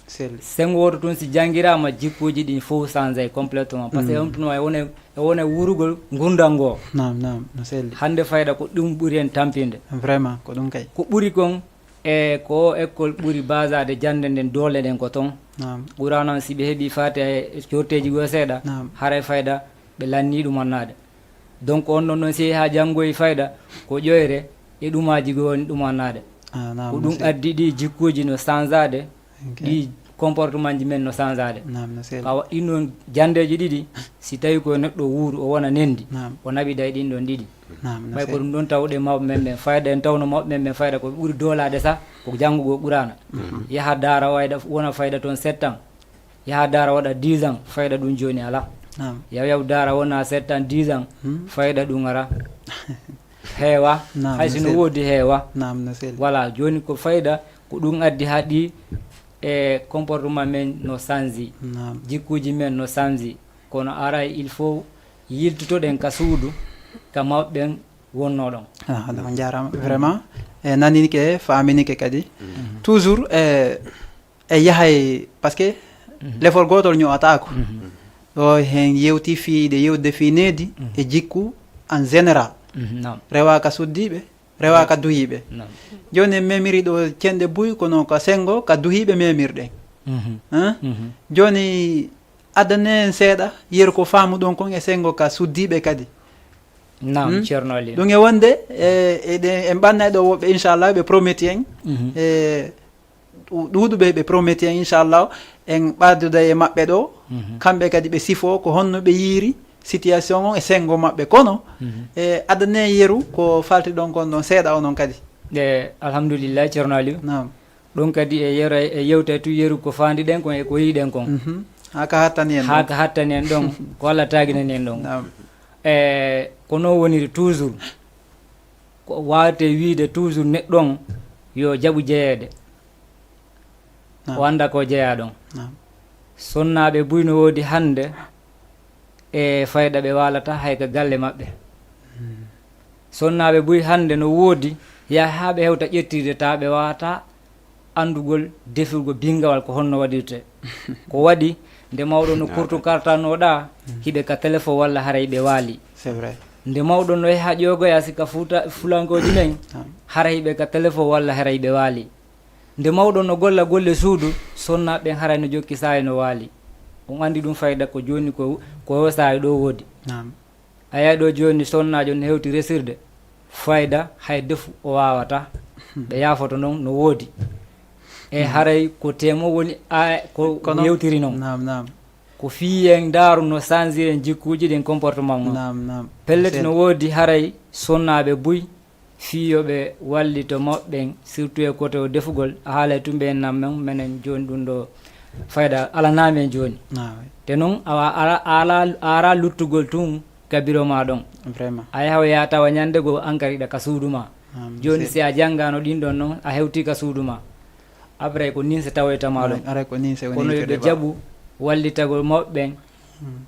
Selli. Senngo wooto tun, si janngiraama, jikkuuji ɗin fow sanjay complètement. Parce que on tun e wone, e wone wurugol ngurndan ngoo. Naam, naam, no selli. Hannde fayda ko ɗum ɓuri en tampinde. Vraiment, ko ɗum kay. Ko ɓuri kon, e ko o école ɓuri basaade jannde nden, doole ɗen ko ton. Naam. Qur'aana on, si ɓe heɓii Faatiha e corteeji goo seeɗa, naam, haray fayda ɓe lannii ɗumannaade. Donc, on ɗon ɗon, si haa janngoyi fayda, ko ƴoyre e ɗumaaji goo woni ɗumannaade. Ah, naam, ko ɗum addi ɗi jikkuuji no sanjaade, ok, ɗi comportement ji men no sanjaade. Naam, no selli. Ka waɗi noon janndeeji ɗiɗi, si tawi ko neɗɗo wuuru, o wona nendi, naam, o naɓiday ɗin ɗon ɗiɗi. Naam, no selli. Ɓay ko ɗum ɗon tawɗen mawɓe men ɓen fayda, en tawno mawɓe men ɓen fayda ko ɓuri doolaade sa ko janngugol Qur'aana. Mhm. Yaha daara wayda, wona fayda toon sept ans. Yaha daara waɗa dix ans, fayda ɗum jooni alaa. Naam. Yaw yaw daara wona sept ans, dix ans, hmm, fayda ɗum ara. Heewa, naam, hay no si no selli. Woodi heewa. Naam, no selli. Voilà, jooni ko fayda, ko ɗum addi haa ɗi e comportement men no sanji. Naam. Jikkuuji men no sanji. Kono aray, il faut yiltotoɗen ka suudu, ka mawɓe ɓen wonno ɗon. Ah, on jaaraama. Vraiment, e naninike, faaminike kadi. Mhm. Toujours, e e yahay, parce que, mhm, lefol gootol ño'ataako. Mhm. Ɗo hen yewti fii, ɗe yewtude fii needi, mhm, e jikku en général. Mhm, naam. Rewa ka suddiiɓe, rewa ka duhiiɓe. Naam. Jooni en memiri ɗo cenɗe buy, kono ka senngo ka duhiiɓe memirɗen. Mhm. Hein? Mhm. Jooni addane en seeɗa yeru ko faamuɗon kon e senngo ka suddiiɓe kadi. Naam, hmm? Ceerno Ali. Ɗum e wonde, e, e, ɗe, en ɓannay ɗo woɓɓe, inchallah, ɓe prometi en. Mhm. E, ɗu-, ɗuuɗuɓe ɓe prometi en, inchallah, en ɓadduda e maɓɓe ɗo. Mhm. Kamɓe kadi ɓe sifo ko honno ɓe yiiri situation on e senngo maɓɓe. Kono, mhm, e, adane yeru ko faltiɗon kon ɗon seeɗa onon kadi. E, alhamdulillah, Ceerno Aliou. Naam. Ɗum kadi e yero, e yewta tu yeru ko faandiɗen kon e ko yiɗen kon. Mhm. Haa ka hattani en ɗon. Haa ka hattani en ɗon, ko Allah taaginani en ɗon. Naam. E, ko non woniri toujours. Ko waawetee wiide toujours neɗɗo on yo jaɓu jeyeede. Naam. O annda ko jeyaa ɗon. Naam. Sonnaaɓe buy no woodi hannde e fayda ɓe waalata hay ka galle maɓɓe. Hmm. Sonnaaɓe buy hannde no woodi yaha haa ɓe hewta ƴettirde ta ɓe waawata anndugol defirgol binngawal ko honno waɗirte. Ko waɗi nde mawɗo no kurtu kartannoɗaa, hmm, hiɓe ka telefon walla haray ɓe waali. C'est vrai. Nde mawɗo no yaha ƴoogoya si ka fuuta, fulankooji men, naam, haray ɓe ka telefon walla haray ɓe waali. Nde mawɗo no golla golle suudu, sonnaaɓe ɓen haray no jokki saa'i no waali. On anndi ɗum fayda ko jooni ko, ko o saa'i ɗo woodi. Naam. A yahi ɗo jooni sonnaajo no hewti resirde, fayda hay defu o waawata. Ɓe yaafoto non no woodi. E haray ko temo woni a, ko Kono yewtiri non. Naam, naam. Ko fii en ndaaru no sanzi en jikkuuji ɗin comportement on. Naam, naam. Pellet no woodi haray sonnaaɓe buy fii yo ɓe wallito mawɓe ɓen, surtout e côté o defugol, a haalay tun ɓe nan men, menen jooni ɗum ɗo fayda alanaami en jooni. Ah, oui. Te non, awa, ara, ala, ara luttugol tun ka biro ma ɗon. Vraiment. A yaha o yaha tawa ñande goo ankari ɗa ka suudu ma. Ah, jooni si a janngaano ɗin ɗon non, a hewti ka suudu ma. Après ko ninse tawoyta ma ɗon. Aray ko ninse woni kono yo ɓe jaɓu wallitagol mawɓe ɓen,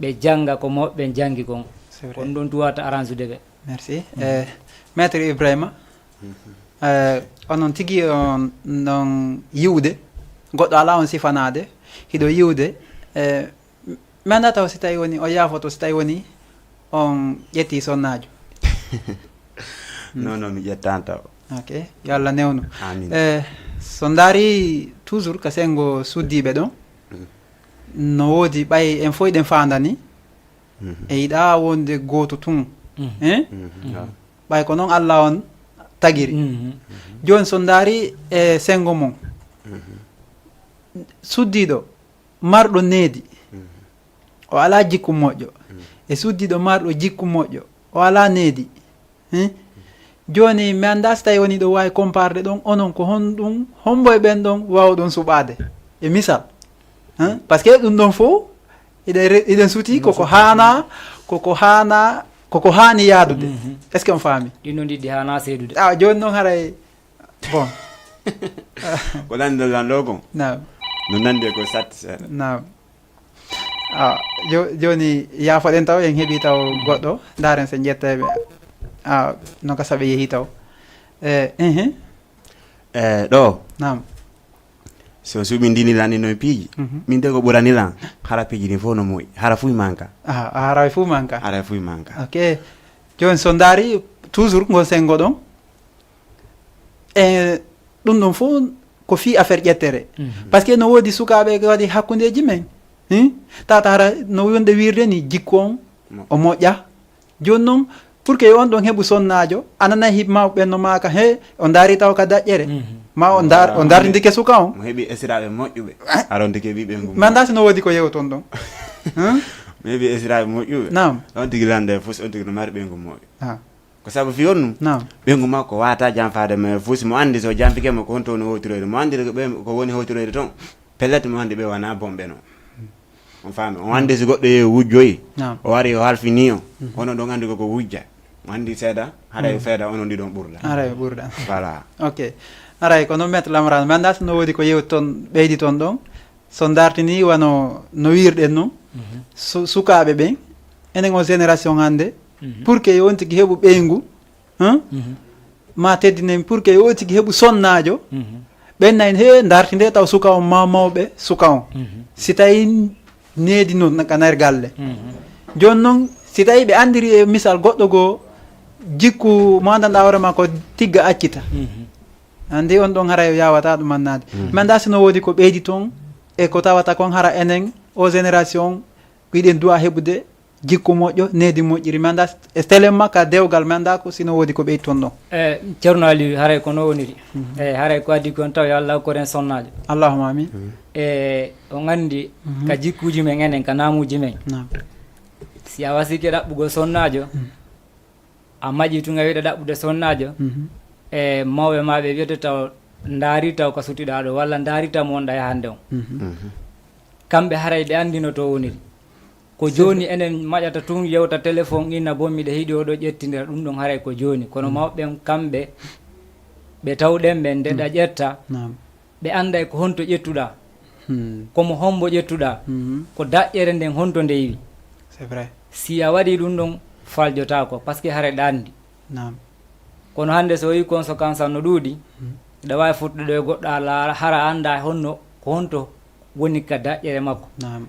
ɓe jannga ko mawɓe ɓen janngi kon. C'est vrai. Kon ɗon tuwata arrange de ɓe. Merci. Eh, Maître Ibrahima, eh, onon tigi on non yiwde, goɗɗo alaa on sifanaade, hiɗo yiwde, eh, mi anndaa taw si tawi woni o yaafoto, si tawi woni on ƴetti sonnaajo. Non, non, mi ƴettaani taw. Ok, yo Allah newnu. Amin. Eh, so ndaari toujours ka senngo suddiiɓe ɗon, no woodi ɓay en fof eɗen faandani, e yiɗa wonde gooto tun. Hein? Ɓay ko noon Allah on tagiri. Jooni so ndaari e senngo mon, suddiiɗo marɗo needi, o alaa jikku moƴƴo, e suddiiɗo marɗo jikku moƴƴo, o alaa needi. Hein? Jooni mi anndaa si tawi woni ɗo waawi comparde ɗon, onon ko honɗum, hombo e ɓen ɗon waawɗon suɓaade? E misal. Hein? Parce que ɗum ɗon fof, iɗen re-, iɗen suti koko haana, koko haana, koko haani yaadude. Est-ce que on faami? Ɗin ɗon ɗiɗi haana seedude. Ah, jooni noon haray, bon. Ko lanndal lan ɗo kon? Naam. No nandi e ko satti seeɗa. Naam. Ah, jo-, jooni yaafoɗen taw, en heɓi taw goɗɗo. Ndaaren so en ƴettayɓe. Ah, no gasa ɓe yehi taw. Eh, ehe. Eh, ɗo. Naam. So suɓi ndini lan ɗin ɗon piiji. Mhm. Min de ko ɓurani lan. Hara piiji ɗin fof no moƴƴi. Hara fuy manka. Ah, hara fuy manka. Hara fuy manka. Ok. Jooni so ndaari toujours ngol senngo ɗon. E ɗum ɗon fof ko fii affaire ƴettere. Mhm. Parce que no woodi sukaaɓe ko waɗi hakkundeeji men. Hmm? Tata hara no wonde wiirde ni jikku on o moƴƴa. Jooni noon, pour que on ɗon heɓu sonnaajo, a nanay hiɓe mawɓe ɓen no maaka, he, o ndaari taw ka daƴƴere. Mhm. Ma o ndar-, o ndartindike suka on. Mo heɓi esiraaɓe moƴƴuɓe. Ah. Aron tike ɓiɓɓe ngu. Mi anndaa si no woodi ko yewton ɗon. Hmm? Mo heɓi esiraaɓe moƴƴuɓe. Naam. On tigi lande fof, on tigi no mari ɓe ngu moƴƴo. Ah. Ko sabu fii on ɗum? Naam. Ɓeyngu makko waawata janfaade mo e fuusi. Mo anndi so janfike mo ko honto woni howtiroyde. Mo anndi ko ɓe, ko woni howtiroyde toon. Pellet mo anndi ɓe wonaa bonɓe noon. On faami? On anndi si goɗɗo yehi wujjoyi, naam, o wari o halfinii on. Mhm. Onon ɗon anndi ko ko wujja. Mo anndi seeɗa, haray, mhm, seeɗa onon ɗiɗon ɓurda. Haray ɓurda. Voilà. Ok. Haray ko noon Maître Lamarane. Mi anndaa so no woodi ko yewti toon, ɓeydi toon ɗon. So ndartinii wano no wiirɗen noon, mhm, su-, sukaaɓe ɓen, enen on génération hannde, mhm, pour que yo on tigi heɓu ɓeyngu, hein? Mhm. Ma teddinen pour que yo on tigi heɓu sonnaajo, mhm, ɓen nayi he ndartinde taw suka on ma mawɓe suka on. Mhm. Si tawi needi noon ka nder galle. Mhm. Jooni noon, si tawi ɓe anndiri e misal goɗɗo goo jikku mo anndanɗaa hoore ma ko tigga accita. Mhm. Anndi on ɗon haray o yaawataa ɗum annaade. Mhm. Mi anndaa si no woodi ko ɓeydi toon e ko tawata kon hara enen o génération ko hiɗen duwa heɓude jikku moƴƴo, needi moƴƴiri. Mi anndaa e telen ma ka dewgal, mi anndaa ko si no woodi ko ɓeydi toon ɗon. E, Ceerno Aliou, haray ko no woniri. Mhm. E, haray ko adii kon taw yo Allah hokku en sonnaajo. Allahumma amin. Mhm. E, on anndi, mhm, ka jikkuuji men enen, ka naamuuji men. Naam. Si a wasike ɗaɓɓugol sonnaajo, mhm, a maƴi tun a wiɗa ɗaɓɓude sonnaajo, mhm, e mawɓe ma ɓe wiyete taw ndaari taw ka sutiɗaa ɗo, walla ndaari taw mo wonɗaa yahande on. Mhm. Mhm. Kamɓe haray ɓe anndino to woniri. Ko jooni enen maƴata tun yewta téléphone ina bon miɗa hiɗi oɗo ƴettindira ɗum ɗon haray ko jooni. Kono, mhm, mawɓe ɓen kamɓe ɓe tawɗen ɓen nde ɗa, mhm, ƴetta. Naam. Ɓe annday ko honto ƴettuɗaa. Hmm. Ko mo hombo ƴettuɗaa. Mhm. Ko daƴƴere nden honto nde iwi. C'est vrai. Si a waɗii ɗum ɗon, faljotaako, parce que hare ɗa anndi. Naam. Kono hannde so o yii conséquence an no ɗuuɗi, mhm, ɗa waawi fottude ɗo e goɗɗo a laara, hara a anndaa honno, ko honto woni ka daƴƴere makko. Naam.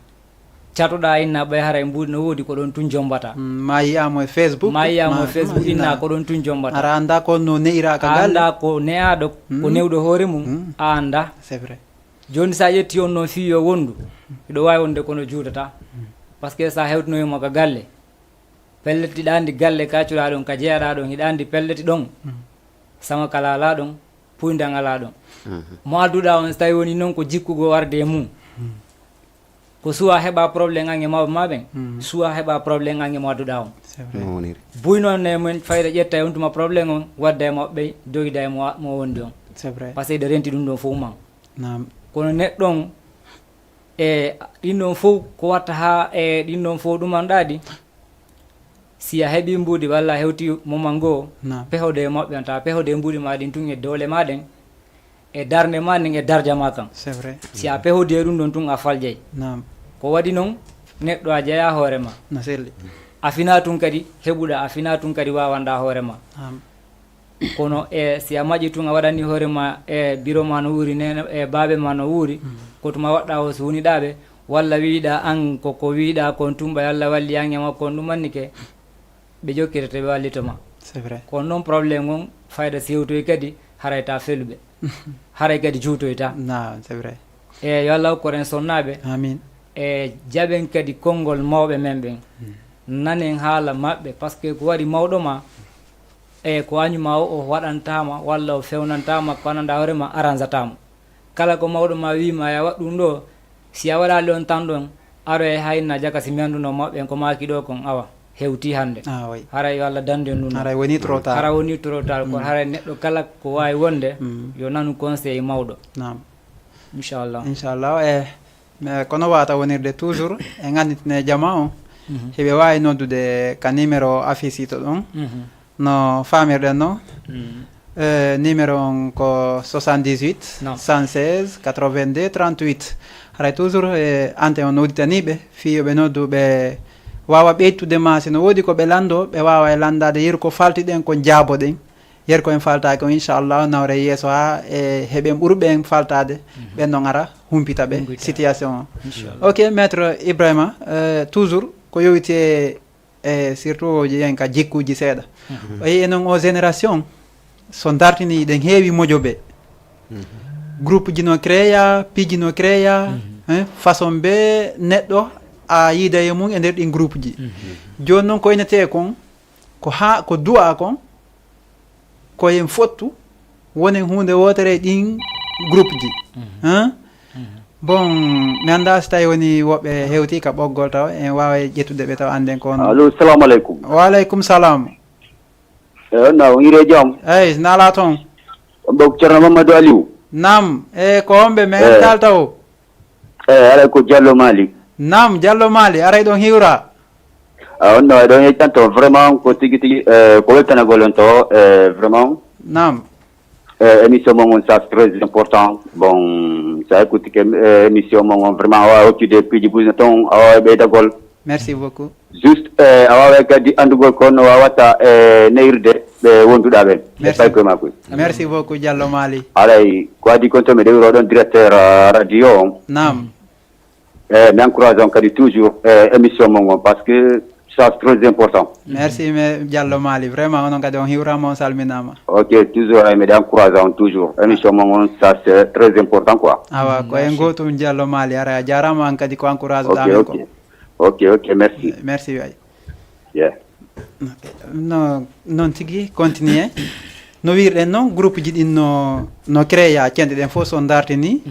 Catoɗaa inna ɓay haray mbuuɗi no woodi, ko ɗon tun jommbata. Mm, ma yi'aa mo e Facebook. Ma yi'aa mo e Facebook, inna ko ɗon tun jommbata. Ara anndaa ko no ne'iraa ka galle. Anndaa ko ne'aaɗo, ko newɗo hoore mum, a anndaa. C'est vrai. Jooni, so a ƴetti on noon fii yo wondu, hiɗo waawi wonde kono juutataa. Parce que so a hewtinoyi mo ka galle, pellet ɗi ɗaandi galle ka cuɗaa ɗon, ka jeyaɗaa ɗon, hiɗa anndi pellet ɗon. Sama ka laalaa ɗon, puyndan alaa ɗon. Mo adduɗaa on, so tawi woni noon ko jikku goo warde e mum, ko suwa heɓa problème an e mawɓe maa ɓen, suwa heɓa problème an e mo adduɗaa on. C'est vrai. No woniri. Buy noon ne men fayda ƴetta e on tuma problème on, wadda e maɓɓe, doyda e mo, mo wondi on. C'est vrai. Parce que hiɗa renti ɗum ɗon fof man. Naam. Kono neɗɗo on, e ɗin ɗon fof ko watta haa e ɗin ɗon fof ɗumanɗaa ɗi, si a heɓii mbuuɗi walla a hewtii moment ngoo, naam, pehode e maɓɓe on, tawa pehode e mbuuɗi maa ɗin tun e doole maa ɗen, e darnde maa nden, e darja maa kan. C'est vrai. Si a pehodi e ɗum ɗon tun, a faljay. Naam. Ko waɗi non, neɗɗo a jeyaa hoore maa. No selli. A finaa tun kadi heɓuɗaa, a finaa tun kadi waawanɗaa hoore maa. Naam. Kono e si a maƴi tun, a waɗani hoore maa e biro maa no wuuri, neene e baabe maa no wuuri, ko tuma waɗɗaa o suuniɗaa ɓe, walla wiiɗaa an ko, ko wiiɗaa kon tun ɓay Alla walli an e makko on ɗum annike, ɓe jokkirete ɓe wallito ma. C'est vrai. Kono noon problème on, fayda si hewtoy kadi, haray ta feluɓe. Haray kadi juutoyta. Naam, c'est vrai. E yo Alla hokku en sonnaaɓe. Amin. E jaɓen kadi konngol mawɓe men ɓen. Nanen haala maɓɓe, parce que ko waɗi mawɗo ma, e ko añu ma o, o waɗantaa ma, walla o fewnantaa ma, ko anndanɗaa hoore ma, aranzataa mo. Kala ko mawɗo ma wii ma, ya waɗ ɗum ɗo, si a waɗaali on tan ɗon, aroyay haa inna jaka si mi annduno maɓɓe en ko maaki ɗo kon, awa, hewtii hannde. Ah, oui. Haray yo Alla dandu en ɗum. Haray woni trop tard. Hara woni trop tard, kono haray neɗɗo kala ko waawi wonde, yo nanu conseil mawɗo. Naam. Inchallah. Inchallah, e, e, kono wata wonirde toujours, e ngannditine jama on, heɓe waawi noddude ka numéro affiché to ɗon. No faamirɗen no, eh, numéro on ko soixante-dix-huit, cent seize, quatre-vingt-deux, trente-huit. Haray toujours, eh, ante on udditaniiɓe, fii yo ɓe noddu, ɓe waawa ɓeytude ma, si no woodi ko ɓe lanndo, ɓe waawa e lanndaade yeru ko faltiɗen, ko jaaboɗen. Yeru ko en faltaaki on, inchallah, nawre yeeso haa e heɓen ɓurɓe en faltaade, ɓen non ara humpita ɓe situation on. Inchallah. Ok, maître Ibrahima, eh, toujours ko yowiti e e surtout o jeeyen ka jikkuuji seeɗa. O yeeyi noon o génération, so dartini ɗen heewi mojoɓe. Groupe ji no créa, piiji no créa, hein, façon be neɗɗo a yiida e mum e nder ɗin groupe ji. Jooni noon ko inetee kon, ko haa, ko du'a kon, ko en fottu wonen huunde wootere e ɗin groupe ji. Hein? Bon, mi anndaa si tawi woni woɓɓe hewti ka ɓoggol taw, en waawa ƴettude ɓe taw annden ko on. Allo, salamu aleykum. Wa aleykum salam. E, on na on ire jam? Eyi, nala toon. On ɓe Ceerno Mamadou Aliou. Naam, e ko homɓe men kalta o? E, aray ko Diallo Mali. Naam, Diallo Mali, aray ɗon hiwra. A, on no, eɗon yettanto vraiment ko tigi tigi, eh, ko weltanagol on to, eh, vraiment. Naam. Eh, émission mon on, ça, c'est très important. Bon, ça écoute que, eh, émission mon on, vraiment, a wawa hoccude piiji buy no toon, a wawa ɓeydagol. Merci beaucoup. Juste, eh, a wawa kadi andugol ko no wawata, eh, neyirde ɓe wonduɗa ɓen. Merci. Pay koye makko. Merci beaucoup, Diallo Mali. Aray, ko adi kon to mi ɗewiro ɗon directeur, eh, radio on. Naam. Eh, mi encourage on kadi toujours, eh, émission mon on, parce que ça, c'est très important. Merci, mais Diallo Mali, vraiment, onon kadi on hiwrama, on salminama. Ok, toujours, eh, miɗa encourage on toujours. Émission mon on, ça, c'est très important, quoi. Awa, ko en gotum Diallo Mali, ara a jarama, an kadi ko encourage ɗa men ko. Ok, ok, merci. Merci, way. Yeah. Ok. No, noon tigi, continue. No wirɗen noon, groupe ji ɗin no, no créa, cenɗe ɗen fof so dartini.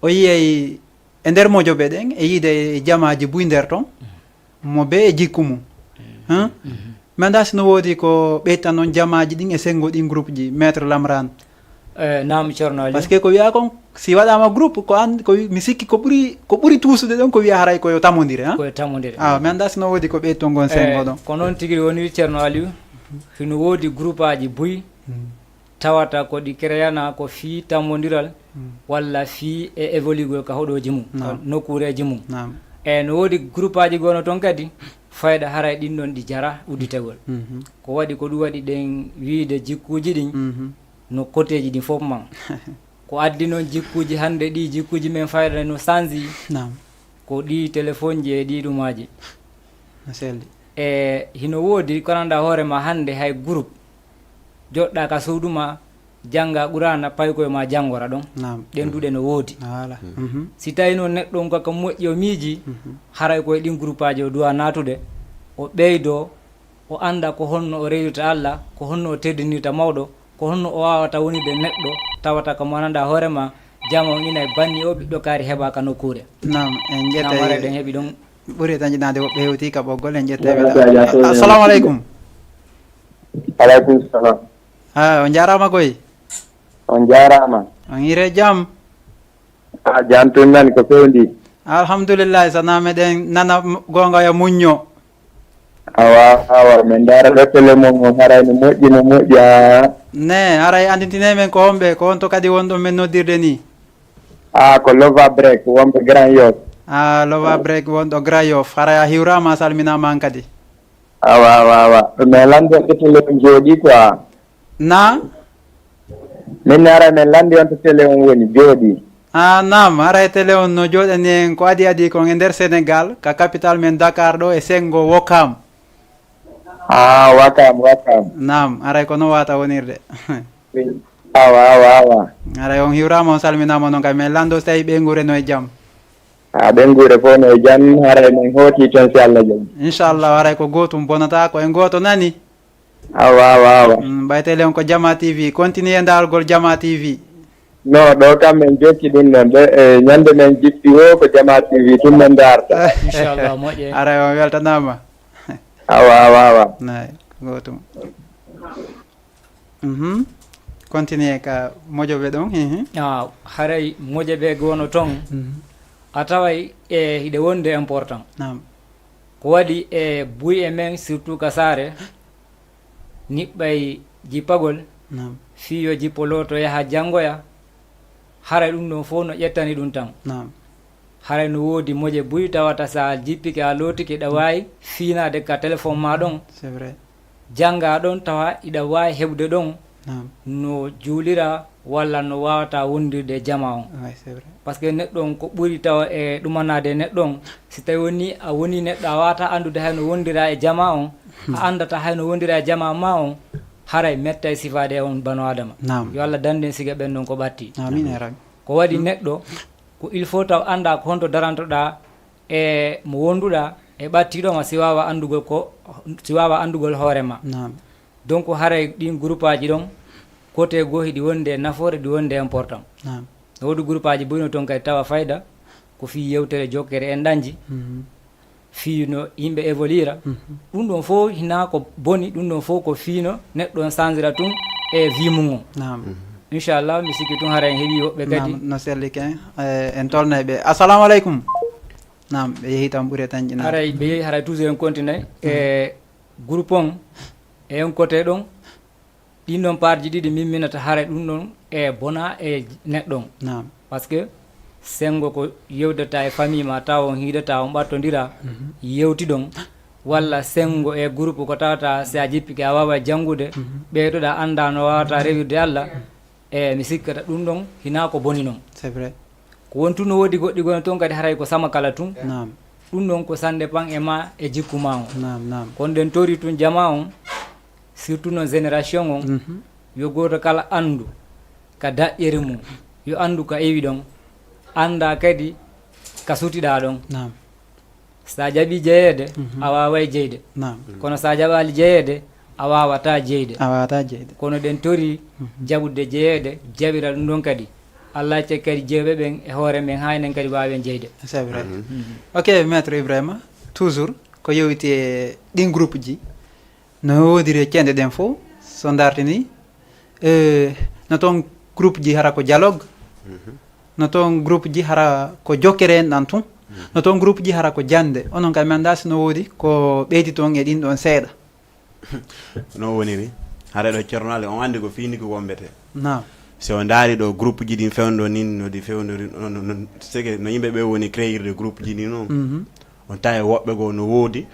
O yiyay e nder mojoɓe ɗen, e yiide e jamaaji buy nder ton, mo be e jikku mum. Hein? Mi anndaa si no woodi ko ɓeytan noon jamaaji ɗin e senngo ɗin groupe ji, Maître Lamran. Eh, naam, Ceerno Ali. Parce que ko wiyaa kon, si waɗaama groupe, ko an, ko wi-, mi sikki ko ɓuri, ko ɓuri tuusude ɗon ko wiyaa haray ko yo tamondire, hein? Ko yo tamondire. Ah, mi anndaa si no woodi ko ɓeyton ngon senngo ɗon. Eh, ko noon tigi woni, Ceerno Aliou. Hino woodi groupe aji buy, tawata ko ɗi créana ko fii tammondiral walla fii e évoluegol ka hoɗooji mum, ka nokkuureeji mum. Naam. E no woodi groupe aji goo no toon kadi, fayda haray ɗin ɗon ɗi jara udditegol. Ko waɗi ko ɗum waɗi ɗen wiide jikkuuji ɗin, no koteeji ɗin fof man. Ko addi noon jikkuuji hannde ɗi, jikkuuji men fayda no sanji. Naam. ko ɗi telefonji e ɗi ɗumaaji. No selli. E hino woodi ko anndaa hoore ma hannde hay groupe. Joɗɗa ka suudu ma, jannga Qur'aana, paykoye ma janngora ɗon. Naam. Ɗen duɗe no woodi. Voilà. Mhm. Si tawi noon neɗɗo on ko ka moƴƴi o miiji, Mhm. haray ko e ɗin groupaaji o duwa naatude, o ɓeydo, o annda ko honno o rewirta Allah, ko honno o teddinirta mawɗo, ko honno o waawata wonirde neɗɗo tawata ko mo anndaa hoore ma, jama on ina e banni o ɓiɗɗo kaari heɓa ka nokkuure. Naam, en Naam, haray ƴettay ɗen heɓi ɗon. Ɓuri tan jinaade woɓɓe hewti ka ɓoggol, en ƴettay. Assalamu aleykum. Aleykum salam. Ah, on jaaraama koy. On jaaraama. On hire jam. A jantum nan ko fewndi. Alhamdulillah, so na meɗen nana m-, goonga yo muñño. Awa, awa, min ndaara ɗo télé mon on, haray no moƴƴi, no moƴƴi, haa. Ne, haray anndintine men ko homɓe, ko honto kadi wonɗon men noddirde ni? Ah, ko Lova Break, wonɓe Grand Yoff. Ah, Lova Break wonɗo Grand Yoff. Haray a hiwraama, a salminaama han kadi. Awa, awa, awa. Mais lanndo ɗo télé on jooɗi quoi. Na? Min ne haray min lanndi on to télé on woni jooɗi. Ah, naam, haray télé on no jooɗani en ko adi adi kon e nder Sénégal, ka capital men Dakar ɗo e senngo Ouakam. Ah, Ouakam, Ouakam. Naam, haray ko no wata wonirde. Awa, awa, awa. Haray on hiwraama, on salminaama noon kay, min lanndo so tawi ɓeynguure no e jam. Ah, ɓeynguure fof no e jam, haray min hooti toon si Allah jaɓi. Inchallah, haray ko gootum bonata, ko en gooto nani. Awa, awa, awa. Mm, ɓay télé on ko Jama T V. Continue e ndaargol Jama T V. No, ɗo kam min jokki ɗum noon. Ɓe, e, ñande min jippi o ko Jama T V tun min ndaarta. Inchallah, moƴƴe. Aray, on weltanaama. Awa, awa, awa. Nay, gootum. Mhm. Continue ka mojoɓe ɗon. Mhm. Ah, haray mojoɓe goono toon. Mhm. A taway e hiɗe wonde important. Naam. Ko waɗi e buy e men, surtout ka saare, niɓɓay jippagol, Naam. fii yo jippo looto yaha janngoya, haray ɗum ɗon fof no ƴettani ɗum tan. Naam. Haray no woodi moƴƴe buy tawata so a jippike, a lootike, ɗa waawi fiinaade ka téléphone ma ɗon. C'est vrai. Jannga ɗon tawa iɗa waawi heɓude ɗon Naam. no juulira walla no waawata wondirde e jama on. Ouais, c'est vrai. Parce que neɗɗo on ko ɓuri tawa e ɗumanaade e neɗɗo on, si tawi woni a woni neɗɗo a waawata anndude hay no wondira e jama on, a anndata hay no wondira e jama ma on, haray mettay sifaade e on bano Adama. Naam. Yo Allah dandu en siga ɓen ɗon ko ɓatti. Amin ya Rabbi. Ko waɗi neɗɗo, ko il faut taw annda ko honto darantoɗa e mo wonduɗa e ɓattiɗo ma si waawa anndugol ko, si waawa anndugol hoore ma. Naam. Donc haray ɗin groupaaji ɗon, côté goo hiɗi wonde e nafoore, ɗi wonde e important. Naam. No woodi groupaaji boyno toon kadi tawa fayda, ko fii yewtere jokkere en ɗanji, Mhm. fii no yimɓe évoluera. Mhm. Ɗum ɗon fof hinaa ko boni, ɗum ɗon fof ko fii no neɗɗo on sangira tun e vie mum on. Naam. Mhm. Inchallah, mi sikki tun haray en heɓi woɓɓe kadi. Naam, no selli ken, eh, en tolnay ɓe. Assalamu aleykum. Naam, ɓe yehi tan ɓuri e tan ƴinaade. Haray ɓe yehi, haray toujours en continue. Mhm. E groupe on, e on côté ɗon, ɗin ɗon parji ɗiɗi min minata haray ɗum ɗon e bona e neɗɗo on. Naam. Parce que senngo ko yewdata e famille ma, tawa on hiidata, on ɓattondira, Mhm. yewtiɗon, walla senngo e groupe ko tawata si a jippike a waaway janngude, Mhm. ɓeydoɗa annda no waawata rewirde Allah, e mi sikkata ɗum ɗon hinaa ko boni non. C'est vrai. Ko won tun no woodi goɗɗi gono toon kadi haray ko sama kala tun. Naam. Ɗum ɗon ko ça dépend e ma e jikku ma on. Naam, naam. Kono ɗen tori tun jama on, surtout non génération on, Mhm. yo gooto kala anndu ka daƴƴere mum, yo anndu ka iwi ɗon, annda kadi ka sutiɗa ɗon. Naam. Sa jaɓi jeyeede, Mhm. a waaway jeyde. Naam. Kono sa jaɓaali jeyeede, a waawata jeyde. A waawata jeyde. Kono ɗen tori Mhm. jaɓude jeyeede, jaɓira ɗum ɗon kadi. Allah acca kadi jeyɓe ɓen e hoore men, haa enen kadi waawen jeyde. C'est vrai. Mhm. Ok, Maître Ibrahima, toujours ko yowiti e ɗin groupe ji. No woodiri e ceede ɗen fof, so dartini, eh, no toon groupe ji hara ko dialogue, Mhm. no toon groupe ji hara ko jokkere en ɗan tun, Mhm. no toon groupe ji hara ko jannde. Onon kay mi anndaa si no woodi ko ɓeydi toon e ɗin ɗon seeɗa. No woniri, hara ɗo Ceerno Ali, on anndi ko fii ni ko wombete. Naam. Si on ndaari ɗo groupe ji ɗin fewndo nin, no ɗi fewndori, no, no, no, c'est que no yimɓe ɓe woni créirde groupe ji ɗin non. Mhm. On tawi woɓɓe goo no woodi,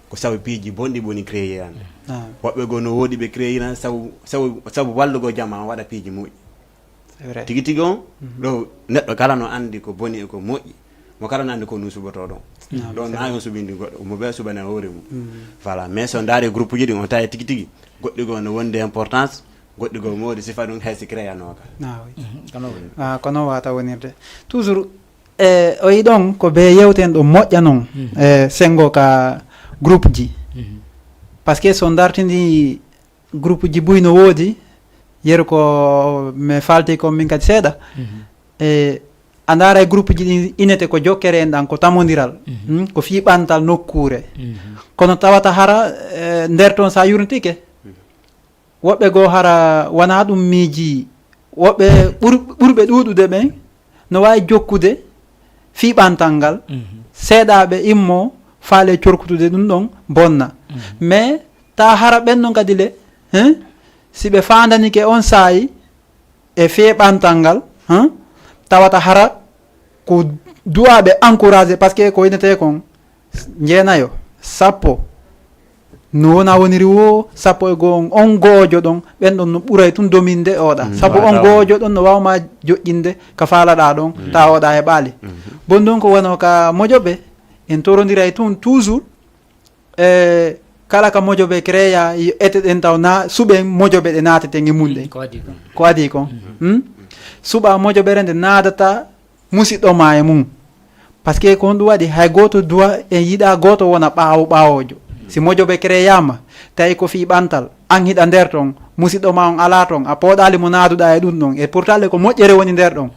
ko sabu piiji bonɗi woni créé an. Naam. Woɓɓe goo no woodi ɓe créé an sabu, sabu, sabu wallugol jama on waɗa piiji moƴƴi. C'est vrai. Tigi tigi on, Mhm. ɗo neɗɗo kala no anndi ko boni e ko moƴƴi. Mo kala nande ko nu suɓoto ɗon. Ɗon na on suɓindi goɗɗo, mo ɓe suɓane hoore mum. Voilà, mais so ndaari groupe ji ɗin, on tawi tigi tigi goɗɗi goo no wondi importance, goɗɗi goo moodi sifa ɗum hay si créanoka. Ah, kono wata wonirde toujours. E o yi ɗon ko be yewten ɗo moƴƴa noon, e sengo ka groupe ji. Parce que so dartini groupe ji buy no woodi, yeru ko mi falti ko min kadi seeɗa. E a ndaara e groupe ji ɗin inete ko jokkere en ɗan, ko tamondiral. Ko fii ɓantal nokkuure. Kono tawata hara nder toon sa yurnitike, woɓɓe goo hara wonaa ɗum miiji. Woɓɓe ɓurɓe ɗuuɗude ɓen no waawi jokkude fii ɓantal ngal. Seeɗaaɓe immo faale corkutude ɗum ɗon bonna. Mais ta hara ɓen ɗon kadi le, si ɓe faandanike on saayi e fee ɓantal ngal, tawata hara ko duwaaɓe encouragé, parce que ko inetee kon njeenayo, sappo, no wona woniri wo sappo e goo on, on goojo ɗon, ɓen ɗon no ɓuray tun dominde oɗa. Sabu on goojo ɗon no waawma joƴƴinde ka faalaɗa ɗon, ta oɗa e ɓaali. Bon, donc wano ka mojoɓe, en torondiray tun toujours. E kala ka mojoɓe créa, ete ɗen taw na suɓen mojoɓe ɗe naateten e mum ɗen. Ko adii kon. Suɓa mojoɓere nde naadata musiɗɗo ma e mum. Parce que ko honɗum waɗi hay gooto duwa en yiɗa gooto wona ɓaawo ɓaawoojo. Si mojoɓe créama, tawi ko fii ɓantal, an hiɗa nder ton, musiɗɗo ma on alaa ton, a pooɗaali mo naaduɗa e ɗum ɗon, e pourtant le ko moƴƴere woni nder ɗon.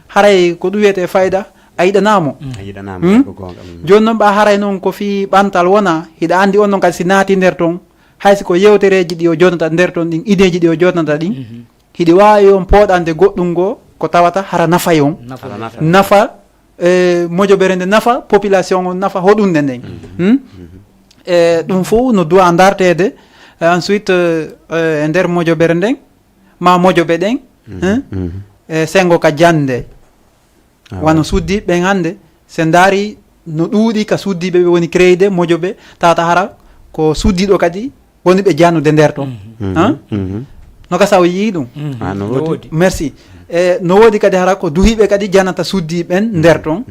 Haray ko ɗum wiyetee fayda, a yiɗanaa mo. A yiɗanaa mo, ko goonga. Jooni noon ɓa haray noon ko fii ɓantal wona, hiɗa anndi on noon kadi si naati nder ton, hay si ko yewtereeji ɗi o jonnata nder ton ɗin, ideeji ɗi o jonnata ɗin, hiɗi waawi on pooɗande goɗɗum goo ko tawata hara nafay on. Nafa e mojoɓere nde, nafa population on, nafa hoɗunde nden. E ɗum fof no duwa darteede. E ensuite, e nder mojoɓere nden ma mojoɓe ɗen, e sengo ka jannde. Wano suddiiɓe ɓen hannde, se ndaari no ɗuuɗi ka suddiiɓe ɓe woni créide mojoɓe, tawata hara ko suddiiɗo kadi woni ɓe jannude nder ton. No ka saw yii ɗum. Merci. E no woodi kadi hara ko duhiiɓe kadi janata suddiiɓe ɓen nder ton.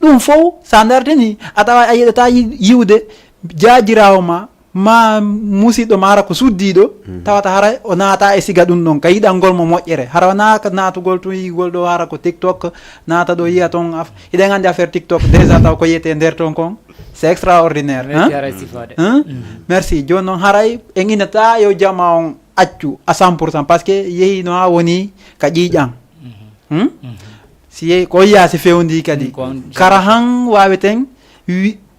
Ɗum fof sa dartini, a tawa a yiɗata yiwde jaajiraawo ma ma musiɗɗo ma hara ko suddiiɗo, tawata hara o naata e siga ɗum ɗon ka yiɗangol mo moƴƴere. Hara wonaa ka naatugol tun, yigol ɗo hara ko TikTok, naata ɗo yiya ton. Hiɗen anndi affaire TikTok déjà, taw ko yiyetee nder ton kon, c'est extraordinaire. Merci. Jooni noon haray en inata yo jama on accu à cent pour cent, parce que yehi no haa woni ka ƴiiƴan. Si yehi ko yiya si fewndi kadi, kara han waaweten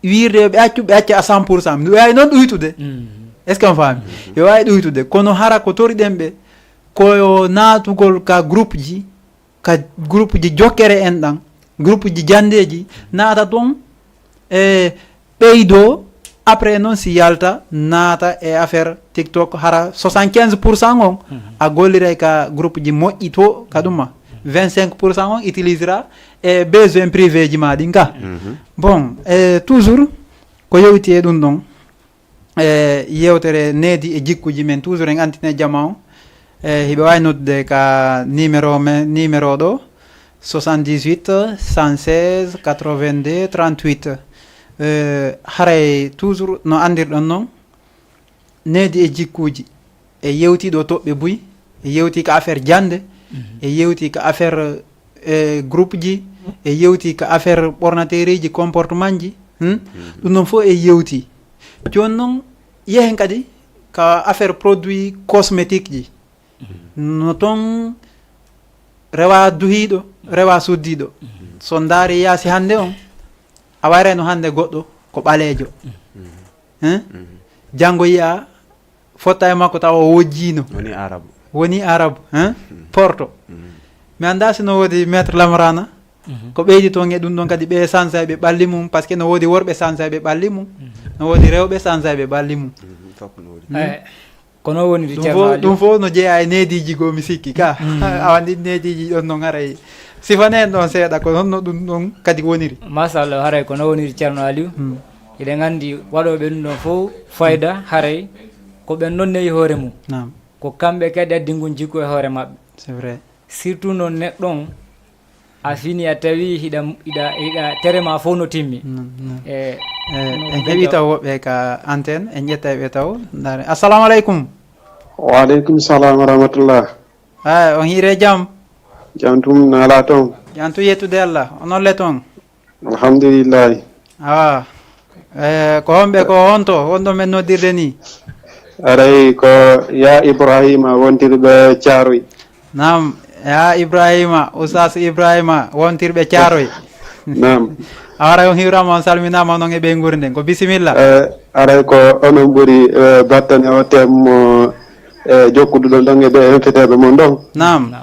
wiirde yo ɓe accu, ɓe acca à cent pour cent. Mi waawi noon ɗuytude. Est-ce que on faami? Yo waawi ɗuytude, kono hara ko toriɗen ɓe ko yo naatugol ka groupe ji, ka groupe ji jokkere en ɗan, groupe ji janndeeji, naata ton e ɓeydoo. Après noon si yalta naata e affaire TikTok, hara soixante-quinze pour cent on a golliray ka groupe ji moƴƴi to ka ɗuma. Vingt-cinq pour cent on utilisera e besoin privé ji ma ɗin ka. Bon, e toujours ko yewti e ɗum ɗon, e yewtere needi e jikkuji men, toujours en antine jama on. E hiɓe waawi noddude ka numéro men, numéro ɗo, soixante-dix-huit, cent seize, quatre-vingt-deux, trente-huit. E haray toujours no anndirɗon non, needi e jikkuji, e yewti ɗo toɓɓe buy, e yewti ka affaire jannde, e yewti ka affaire e groupe ji, e yewti ka affaire ɓornateereeji, comportement ji. Ɗum ɗon fof e yewti. Jooni noon yehen kadi ka affaire produit cosmétique ji. No toon rewa duhiiɗo, rewa suddiiɗo. So ndaari yaasi hannde on, a wayrayno hannde goɗɗo ko ɓaleejo. Hein? Janngo yiya fotta e makko tawa o wojjiino. Woni arabu. Woni arabu, hein? Porto. Mi anndaa si no woodi maître Lamarana. Ko ɓeydi toon e ɗum ɗon kadi ɓe sansay ɓe ɓalli mum, parce que no woodi worɓe sansay ɓe ɓalli mum. No woodi rewɓe sansay ɓe ɓalli mum. Fof no woodi. Eh, ko noon woniri Ɗum Ceerno fof, Aliou. Ɗum fof no jeyaa e neediiji goo, mi sikki ka. Awa ndin neediiji ɗon noon haray. Sifane en ɗon seeɗa, ko honno ɗum ɗon kadi woniri? Machallah, haray ko noon woniri Ceerno Aliou. Hiɗen anndi waɗooɓe ɗum ɗon fof fayda, haray ko ɓen noon newi hoore mum. Naam. Ko kamɓe kadi addi ngun jikku e hoore maɓɓe. C'est vrai. Surtout noon neɗɗo on, A fini, a tawi hiɗa, hiɗa, hiɗa tere ma fof no timmi. Mm, mm. E, eh, no en heɓi taw woɓɓe ka antenne, en ƴetta ɓe taw. Ndaare. Assalamu aleykum. Wa aleykum salam wa rahmatullah. Ah, on hiire jam? Jam tum nala toon. Jam tum yettude Allah. Onon le toon? Alhamdulillahi. Awa. Eh, ko homɓe, ko honto, honɗo men noddirde ni? Aray ko ya Ibrahima wontirɓe Caaroy. Naam, ya Ibrahima, Oustaz Ibrahima wontirɓe Caaroy. Naam. A waray on hiwrama, on salminama, onon e ɓeynguure nden. Ko bisimilla. Eh, aray ko onon ɓuri, eh, battane o thème mo, eh, jokkuduɗon ɗon e ɓe infeteɓe mon ɗon. Naam.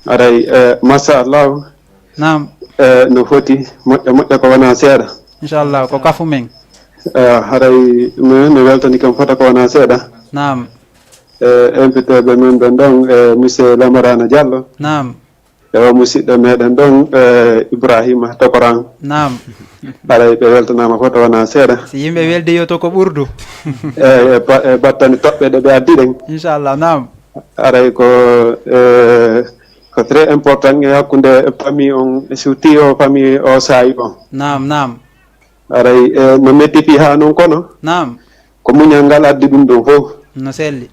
Aray, eh, masha Allah. Naam. Eh, no foti, moƴƴa, moƴƴa ko wona seeɗa. Inchallah, ko kafu men. Eh, haray mi, mi weltani kam fota ko wona seeɗa. Naam. Eh, invité ɓe men ɓen ɗon, eh, monsieur Lamarana Diallo. Naam. E o musidɗo meɗen ɗon, eh, Ibrahima Tokoran. Naam. Haray ɓe weltanama fota wona seeɗa. Si yimɓe weldi yo to ko ɓurdu. Eh, e ba-, e battani toɓɓe ɗe ɓe addi ɗen. Inchallah, naam. Haray ko, eh, ko très important e hakkunde famille on, surtout o famille o saayi on. Naam, naam. Aray, eh, no metti fii haa non kono. Naam. Ko muñal ngal addi ɗum ɗon fof. No selli.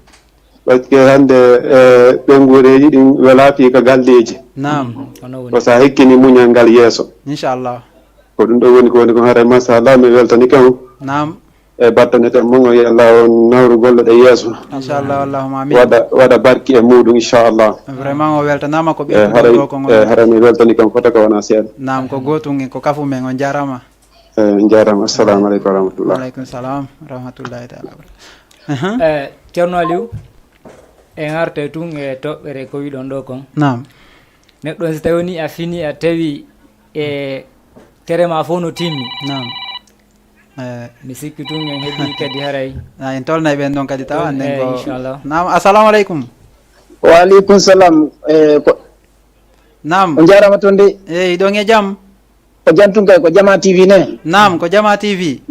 Parce que hannde, eh, ɓeynguureeji ɗin welaa fii ka galleeji. Naam. Ko so a hekkini muñal ngal yeeso. Inchallah. Ko ɗum ɗon woni ko woni ko haray, machallah, mi weltani kam. Naam. E battane tan mon, yo Allah on nawru golle ɗe yeeso. Inchallah, Allahumma amin. Waɗa, waɗa barki e muɗum, inchallah. Vraiment, o weltanama ko ɓeyduɗon ɗo ko ngol. Eh, haray mi weltani kam fota ko wona seeɗa. Naam, ko gootum, ko kafu men, on jarama. Eh, jarama. Assalamu aleykum wa rahmatullah. Wa aleykum salam wa rahmatullahi taala wa barakatuh. Aha. Eh, Ceerno Aliou, en artay tun e toɓɓere ko wiɗon ɗo kon. Naam. Neɗɗo on si tawi woni a fini, a tawi e tere ma fof no timmi. Naam. Eh. Mi sikki tun en heɓi kadi haray. Ah, en tolnay ɓen ɗon kadi tawa. Ɗon, annden eh, ko inchallah. Naam, assalamu aleykum. Wa aleykum salam. Eh, ko Naam. On jarama toon de. Eyi, ɗon e jam? Ko jam tun kay, ko Jama T V ne? Naam, ko Jama T V.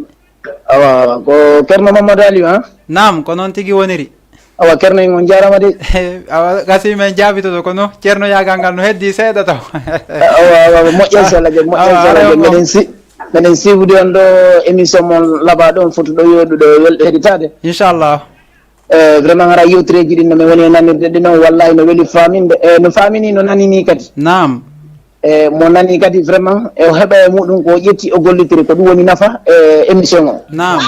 Awa, awa, ko Ceerno Mamadou Aliou, ha? Naam, ko noon tigi woniri. Awa, Ceerno en on jarama de. Awa, gasi men jaabitoto, kono Ceerno yaagal ngal no heddi seeɗa taw. Awa, awa, awa, moƴƴa inchallah, moƴƴa inchallah, meɗen si-, meɗen siifude on ɗo émission mon laaɓa ɗon, fotuɗo yooɗude, welɗo heɗitaade. Inchallah. Eh, vraiment, hara yewtereeji ɗin no mi woni e nanirde ɗin on, wallahi no weli faaminde, eh, no faamini, no nanini kadi. Naam. Eh, mo nani kadi vraiment, eh, o heɓa e muɗum ko o ƴetti, o gollitiri, ko ɗum woni nafa, eh, émission o. Naam.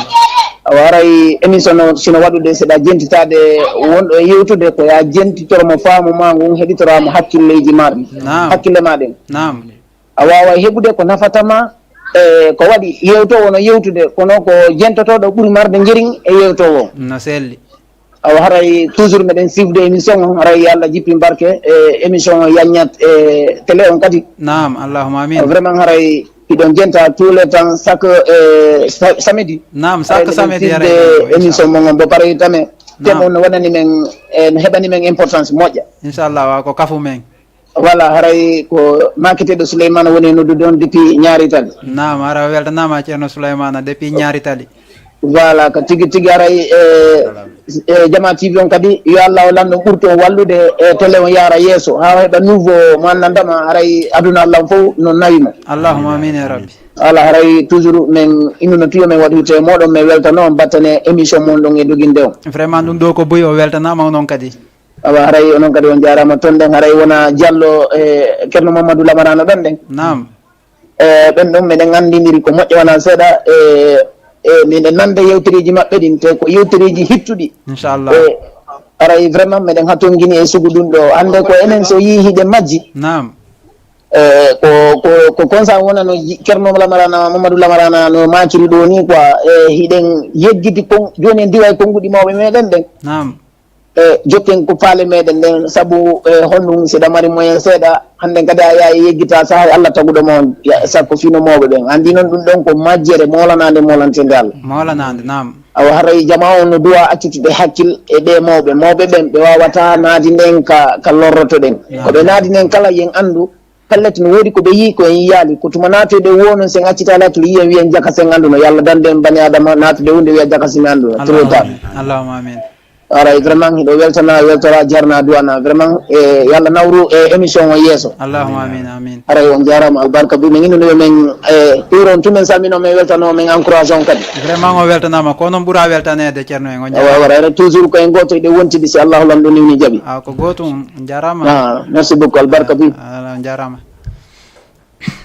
Awa haray émission o, sino waɗude, seɗa jentitaade wonɗo e yewtude, ko ya jentitoro mo faamu ma ngun, heɗitora mo hakkilleeji ma ɗin. Naam. Hakkille ma ɗen. Naam. A waaway heɓude ko nafata ma, e ko waɗi yewtoowo no yewtude, kono ko jentotooɗo ɓuri marde njëriñ e yewtoowo. No selli. Awa haray toujours meɗen siifude émission on, haray yo Allah jippin barke e émission on, yaññat e télé on kadi. Naam, Allahumma amin. Vraiment haray hiɗon jenta tous les temps, chaque, eh, sa-, samedi. Naam, chaque samedi haray meɗen siifude émission mon on, bo pareil tame. Naam. Thème on no waɗani men, eh, no heɓani men importance moƴƴa. Inchallah, wa ko kafu men. Voilà, haray ko maaketeeɗo Souleymane woni e noddude on depuis Ñaari Tali. Naam, hara o weltanaama Ceerno Souleymane depuis Ñaari Tali. Voilà, ko tigi tigi haray, e, e Jama T V on kadi, yo Allah o lanɗo ɓurto on wallude e télé on yaara yeeso, haa o heɓa nouveau mo annandama, haray aduna Allah on fof no nawi mo. Allahumma amin ya rabbi. Voilà, haray toujours men innuno tuyo men waɗoyte e mooɗon, men weltano on battane émission mon ɗon e doginde on. Vraiment, ɗum ɗo ko buy, o weltanaama onon kadi. Awa, haray onon kadi on jaaraama toon ɗen, haray wona Diallo e Ceerno Mamadou Lamarano ɗon ɗen. Naam. E, ɓen ɗon meɗen anndindiri ko moƴƴo wona seeɗa, e, e, miɗen nannda yewtereeji maɓɓe ɗin, te ko yewtereeji hittuɗi. Inchallah. E, haray vraiment meɗen hatongini e sugu ɗum ɗo. Hannde ko enen so yii hiɗen majji. Naam. E, ko, ko, ko comme ça wonano ji-, Ceerno Lamarana, Mamadou Lamarana no maakiri ɗo ni quoi, e, hiɗen yeggiti kon, jooni en diwa e konnguɗi mawɓe meɗen ɗen. Naam. E, jokken ko faale meɗen ɗen, sabu, e, honɗum si ɗa mari moyen seeɗa, hannden kadi a yaha e yeggita saha e Allah taguɗo ma on, ya, sakko fino mawɓe ɓen. Anndi noon ɗum ɗon ko majjere moolanaande, moolantende Allah. Moolanaande, naam. Awa haray jama on no duwa accitude hakkil e ɓe mawɓe. Mawɓe ɓen, ɓe waawata naadi nden ka, ka lorroto ɗen. Naam. Ko ɓe naadi nden kala, yen anndu, pellet no woodi ko ɓe yii ko en yiyaali. Ko tuma naatoyɗe woo noon, sen accitaali hakkil, yiyen wiyen jaka, sen anndu no yo Allah dande en bani Adama naatude huunde wiya jaka si mi anndu. Trop tard. Allahumma amin. Allahumma amin. Aray, vraiment hiɗo weltana, weltora, jarna, duwana vraiment, e yalla nawru e émission o yeeso. Allahumma amin. Amin. Aray, on jarama, albarka bi men innuno yo men e iwron tun, men salmino, men weltano, men encourage on kadi. Vraiment o weltanama, ko noon ɓura weltanede, ceerno en, on jarama. Awa, aray, toujours ko en goto hiɗe wontidi, si Allahu lam ɗum ni jaɓi. Awa, ko goto, on jarama. Ah, merci beaucoup, albarka bi. Ala, on jarama.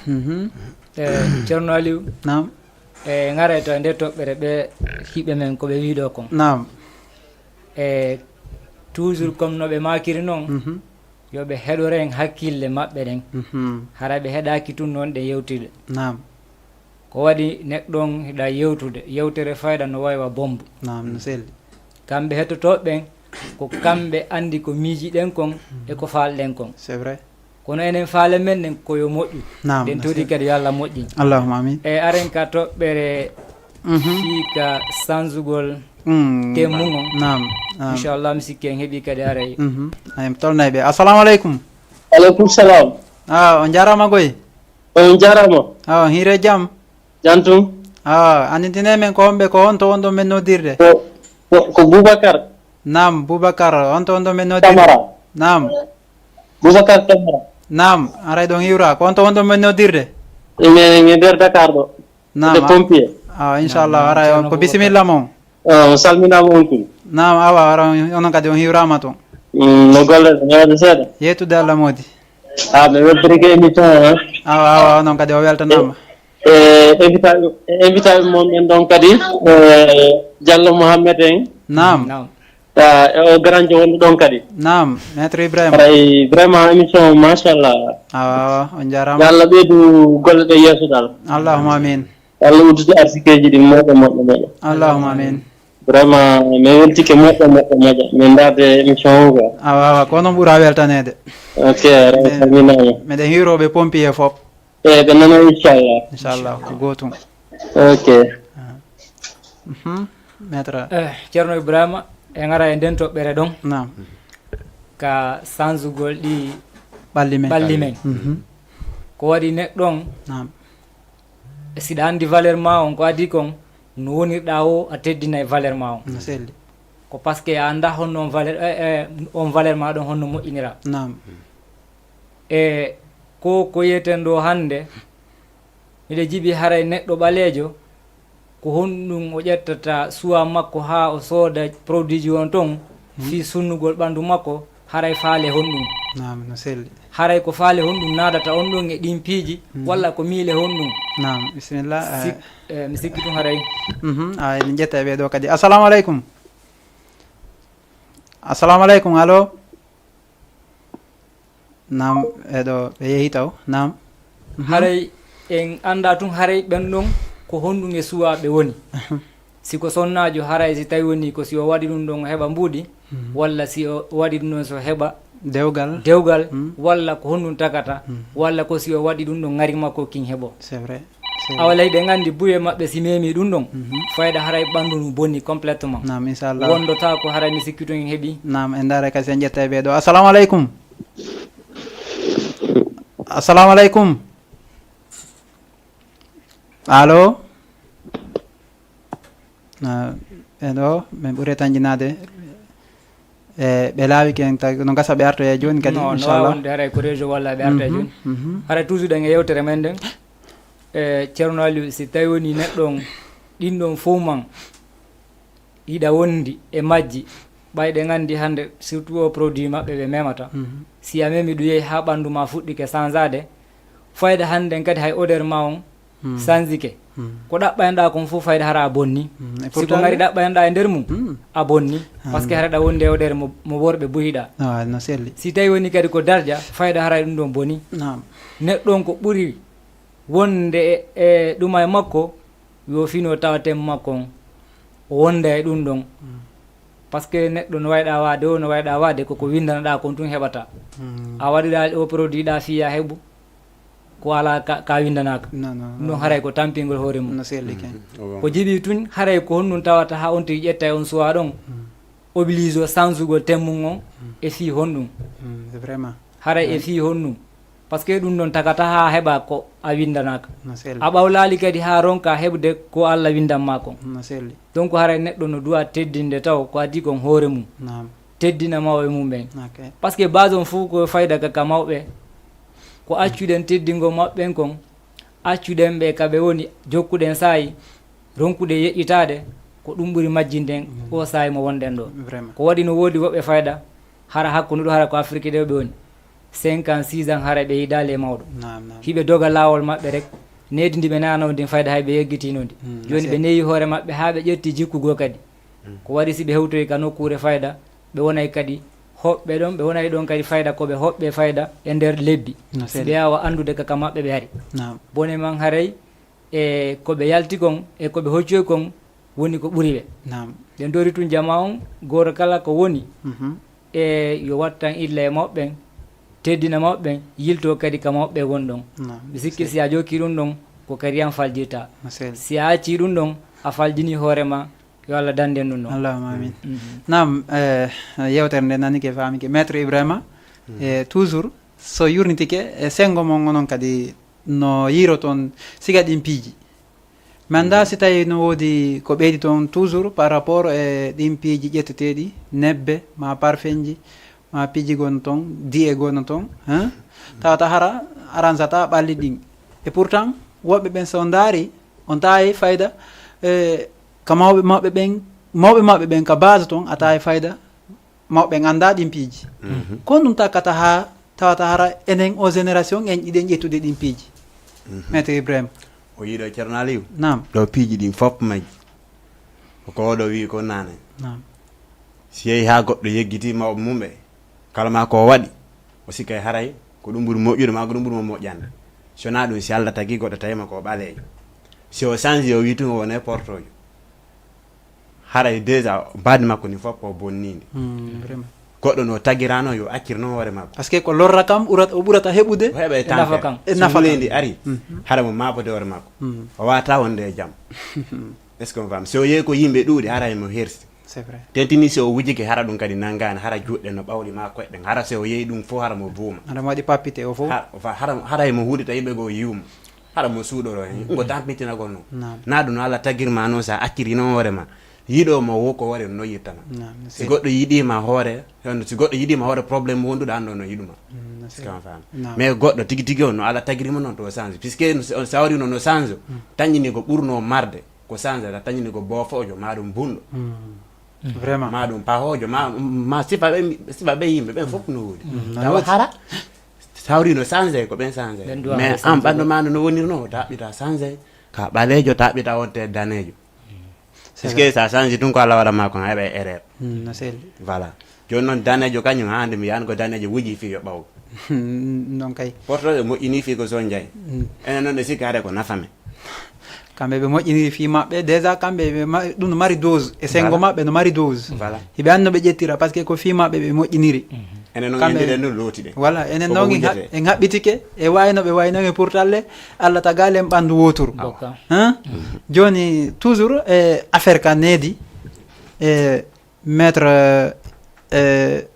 Mhm. E ceerno Aliou. Naam. E ngara e to e nde toɓɓere ɓe hiɓe men ko ɓe wiɗo kon. Naam. E toujours comme no ɓe makiri noon, mhm, yo ɓe heɗoren hakkille maɓɓe ɗen. Mhm. Hara ɓe heɗaki tun noon ɗe yewtude. Naam. Ko waɗi neɗɗo on hiɗa yewtude yewtere fayda no waywa bombe. Naam, no selli. Kamɓe hettotooɓe ɓen, ko kamɓe anndi ko miijiɗen kon e ko faalɗen kon. C'est vrai. Kono enen faale men ɗen ko yo moƴƴu. Naam, ɗen no tuuti selli. Kadi yo Allah moƴƴin. Allahumma amin. E aren ka toɓɓere, mhm, fii ka sanzugol, mm, temmu ngon. Naam, naam. Inchallah, mi sikki en heɓi kadi aray. Mhm. Ay, mi tolnay ɓe. Assalamu aleykum. Aleykum salam. Ah, on jarama goy. On jarama. Ah, on hiire jam. Jam tum. Ah, annditine men ko homɓe, ko honto wonɗo men noddirde? Ko, ko, ko Boubacar. Naam, Boubacar, honto wonɗo men noddirde? Camara. Naam. Boubacar Camara. Naam, aray ɗon hiwra. Ko honto wonɗo men noddirde? Mi, mi nder Dakar ɗo. Naam, de a-, pompier. Ah, inchallah, naam, aray on ko bisimilla mon. Ah, on salminama on kin. Naam, awa, aray on, onon kadi on hiwrama toon. Mm, no golle ɗe, no waɗi seeɗa? Yettude Allah moodi. Ah, mi weltorike émission o, hein? Awa, awa, onon kadi o weltanama. E, e, invita-, e, invitaɓe mon ɓen ɗon kadi, e, Diallo Mohamed en. Naam. Naam. Ah, e o grand jo wonɗo ɗon kadi. Naam, Maître Ibrahima. Aray, vraiment, émission o, machallah. Awa, awa, on jarama. Yo Allah ɓeydu golle ɗe yeeso dal. Allahumma amin. Yo Allah uddita arsikeji ɗin moƴƴa, moƴƴa, moƴƴa. Allahumma amin. Vraiment, mi weltike moƴƴa, moƴƴa, moƴƴa. Min ndaarde émission o quoi. Awa, awa, ko noon ɓura weltanede. Ok, aray, salminama. Meɗen hiiroɓe pompier fop. E, ɓe nana, inchallah. Inchallah, ko gootum. Ok. Ah. Mhm. Maître. Eh, Ceerno Ibrahima, en ara e nden toɓɓere ɗon. Naam. Ka sanzugol ɗi ɓalli men, ɓalli men. Mhm. Ko waɗi neɗɗo on, naam, si ɗa anndi valeur ma on, ko adii kon, no wonirɗa o, a teddinay valeur ma on. No selli. Ko parce que a annda honno on valeur, eh, eh, on valeur ma ɗon honno moƴƴinira. Naam. E ko, ko yiyeten ɗo hannde, miɗo jibi haray neɗɗo ɓaleejo, ko honɗum o ƴettata suwa makko haa o sooda produit ji on ton, hmm, fii sunnugol ɓanndu makko, haray faale honɗum? Naam, no selli. Haray ko faale honɗum naadata on ɗon e ɗin piiji, mhm, walla ko miile honɗum? Naam, bisimilla. Si-, eh, eh, mi sikki tun haray. Mhm, a, en ƴetta e ɓee ɗo kadi. Assalamu aleykum. Assalamu aleykum, allo? Naam, eɗo, ɓe yehi taw. Naam. Mhm. Haray en annda tun haray ɓen ɗon ko honɗum e suwaaɓe woni. Si ko sonnaajo, haray si tawi woni ko si o waɗi ɗum ɗon o heɓa mbuuɗi, mhm, walla si o waɗi ɗum ɗon so heɓa dewgal, dewgal, mhm, walla ko honɗum tagata, mhm, walla ko si o waɗi ɗum ɗon ŋari makko kin heɓo. C'est vrai. Awa ley ɗen anndi buye maɓɓe si memi ɗum ɗon, mhm, fayda haray ɓanndu ndu bonni complètement. Naam, inchallah. Wondotaako haray mi sikki tun en heɓi. Naam, en ndaara kadi si en ƴetta e ɓee ɗo. Assalamu aleykum. Assalamu aleykum. Allo. Ah, ɓe ɗo, min ɓuri tanƴinaade. E, ɓe laawike en, tawi no gasa ɓe artoya jooni kadi, no, no inchallah. Waawa wonde haray ko réseau walla ɓe arta, mhm, jooni. Mhm. Haray toujours ɗen e yewtere men nden. E, Ceerno Aliou, si tawi woni neɗɗo on, ɗin ɗon fof man, hiɗa wondi e majji, ɓay ɗen anndi hannde, surtout o produit maɓɓe ɓe memata. Mhm. Si a memi ɗum yehi haa ɓanndu ma fuɗɗike sanzaade, fayda hannden kadi hay odeur ma on, hmm, sanzike. Hmm. Ko ɗaɓɓaynoɗaa kon fof fayda hara a bonni. Hmm. E si ko pourtant ngari ɗaɓɓaynoɗaa e nder mum, hmm, a bonni. Ah, parce que hara ɗa wondi e odeur mo, mo worɓe buhiɗaa. Ah, no selli. Si tawi woni kadi ko darja, fayda hara ɗum ɗon boni. Naam. Neɗɗo on ko ɓuri wonde e, e ɗuma e makko, yo fino tawaten makko on, o wonda e ɗum ɗon. Mm. Parce que neɗɗo no wayɗa waade o, no wayɗa waade, koko winndanaɗaa kon tun heɓata. Mm. A waɗiɗaa o produit ɗa fiya heɓu, ko alaa ka, ka winndanaaka. Non, non, ɗum ɗon non, haray ko tampingol hoore mum. No selli ken. Mm. Ko jiɓi tun, haray ko honɗum tawata haa on tigi ƴetta e on suwa ɗon, mm, oblige o sansugol temmum on, mm, e fii honɗum. Mm, c'est vraiment. Haray e, ouais, fii honɗum. Parce que ɗum ɗon tagata haa heɓa ko a winndanaaka. A ɓawlaali kadi haa ronka heɓde ko Allah winndan ma kon. Donc haray neɗɗo no duwa teddinde taw ko adii kon hoore mum. Teddina mawɓe mum ɓen. Parce que base on fof ko fayda ka, ka mawɓe. Ko accuɗen teddingo maɓɓen kon, accuɗen ɓe ka ɓe woni, jokkuɗen saayi, ronkude yeƴƴitaade, ko ɗum ɓuri majjinde en o saayi mo wonɗen ɗo. Ko waɗi no woodi woɓɓe fayda, hara hakkunde ɗo, hara ko Afrique ɗo ɓe woni. Cinq ans, six ans, hara ɓe yidaali e mawɗo. Hiɓe doga laawol maɓɓe rek, needi ndi ɓe nanoo ndin fayda hay ɓe yeggitiino ndi. Jooni ɓe newi hoore maɓɓe haa ɓe ƴetti jikku goo kadi. Ko waɗi si ɓe hewtoyi ka nokkuure fayda, ɓe wonay kadi hoɓɓe ɗon, ɓe wonay ɗon kadi fayda ko ɓe hoɓɓe fayda e nder lebbi. Si ɓe awa anndude ka, ka maɓɓe ɓe ari. Bone man haray e ko ɓe yalti kon e ko ɓe hoccoyi kon woni ko ɓuri ɓe. Ɓe ndori tun jama on, gooto kala ko woni e yo wattan illa e mawɓe ɓen, teddina mawɓe ɓen, yilto kadi ka mawɓe ɓen woni ɗon. Mi sikki si a jokki ɗum ɗon, ko kadi an faljirta. Si a acci ɗum ɗon, a faljini hoore ma, yo Allah danndu en ɗum ɗon. Allahumma amin. Naam, eh, yewtere nde nanike, faamike. Maître Ibrahima, eh, toujours, so yurnitike e senngo mon onon kadi no yiiroton siga ɗin piiji. Mi anndaa si tawi no woodi ko ɓeydi toon toujours par rapport e ɗin piiji ƴetteteeɗi, nebbe, ma parfumji, ma piiji gonno toon, di'e gonno toon, hein? Tawata hara aransata ɓalli ɗin. Et pourtant, woɓɓe ɓen so ndaari, on tawi fayda, eh, ka mawɓe maɓɓe ɓen, mawɓe maɓɓe ɓen ka base toon, a tawi fayda, mawɓe ɓen anndaa ɗin piiji. Ko ɗum takkata haa tawata hara enen o génération en iɗen ƴettude ɗin piiji? Maître Ibrahima. O yiɗo Ceerno Aliou. Naam. Ɗo piiji ɗin fof majji. Ko oɗo wi ko nane. Naam. Si yehi haa goɗɗo yeggiti mawɓe mum ɓe, kala ma ko waɗi, o sikkay haray ko ɗum ɓuri moƴƴude ma, ko ɗum ɓuri mo moƴƴande. Si wonaa ɗum, si Allah tagi goɗɗo tawi ma ko ɓaleejo. Si o change, o wi tun o wonay portojo. Haray déjà mbaadi makko ni fof ko bonninde. Goɗɗo no tagirano yo accir noon hoore makko. Parce que ko lorra kam ɓurata, o ɓurata heɓude. O heɓa e nafa kam. E nafa kam. Ndi ari, hara mo maabode hoore makko. O wata wonde e jam. Est-ce que on fam? Si o yehi ko yimɓe ɗuuɗi, hara mo hersi. C'est vrai. Tentini si o wujike, hara ɗum kadi nangani, hara juuɗe no ɓawli ma koyɗen. Hara si o yehi ɗum fof, hara mo buuma. Hara mo waɗi papite o fof. Hara, hara mo huudita yimɓe goo yiwmo. Hara mo suuɗoro hen. Ngo tampitinagol noon. Naam. Na ɗum no Allah tagirma noon, sa acciri noon hoore ma. Yiɗo mo wo ko wari no yittama. Naam, no si goɗɗo yiɗima hoore, si goɗɗo yiɗima hoore problème wonduɗo an ɗo no yiɗuma. Est-ce que on fam? Mais goɗɗo tigi tigi on no Allah tagirma noon to change. Puisque on sawrino no change, tañini ko ɓurno marde. Ko change ta tañini ko boofoojo, ma ɗum bunɗo. Vraiment. Ma ɗum pahoojo, ma, ma sifa ɓe, sifa ɓe yimɓe ɓen fof no woodi. Tawa hara sawrino change ko ɓen change. Mais an ɓandu ma no wonirno, taɓɓita change. Ka ɓaleejo, taɓɓita wonte daneejo. Puisque sa change tun ko Allah waɗa ma kon, a heɓa erreur. No selli. Voilà. Jooni noon daneejo kañum, haa hannde mi wiyan ko daneejo wuji fii yo ɓaw. Non kay. Porto ɓe moƴƴini fii ko son jay. Enen noon ɓe sikki hare ko nafa men. Kamɓe ɓe moƴƴiniri fii maɓɓe, déjà kamɓe ɓe ma-, ɗum no mari dose. E senngo maɓɓe no mari dose. Voilà. Hiɓe anndi no ɓe ƴettira, parce que ko fii maɓɓe ɓe moƴƴiniri. Enen noon en ɗiɗen ɗum looti ɗe. Voilà, enen noon en haɓ-, en haɓɓitike e wayno ɓe wayno e purtalle, Allah tagaali en ɓanndu wooturu. Hein? Jooni, toujours e affaire ka needi, e Maître, eh,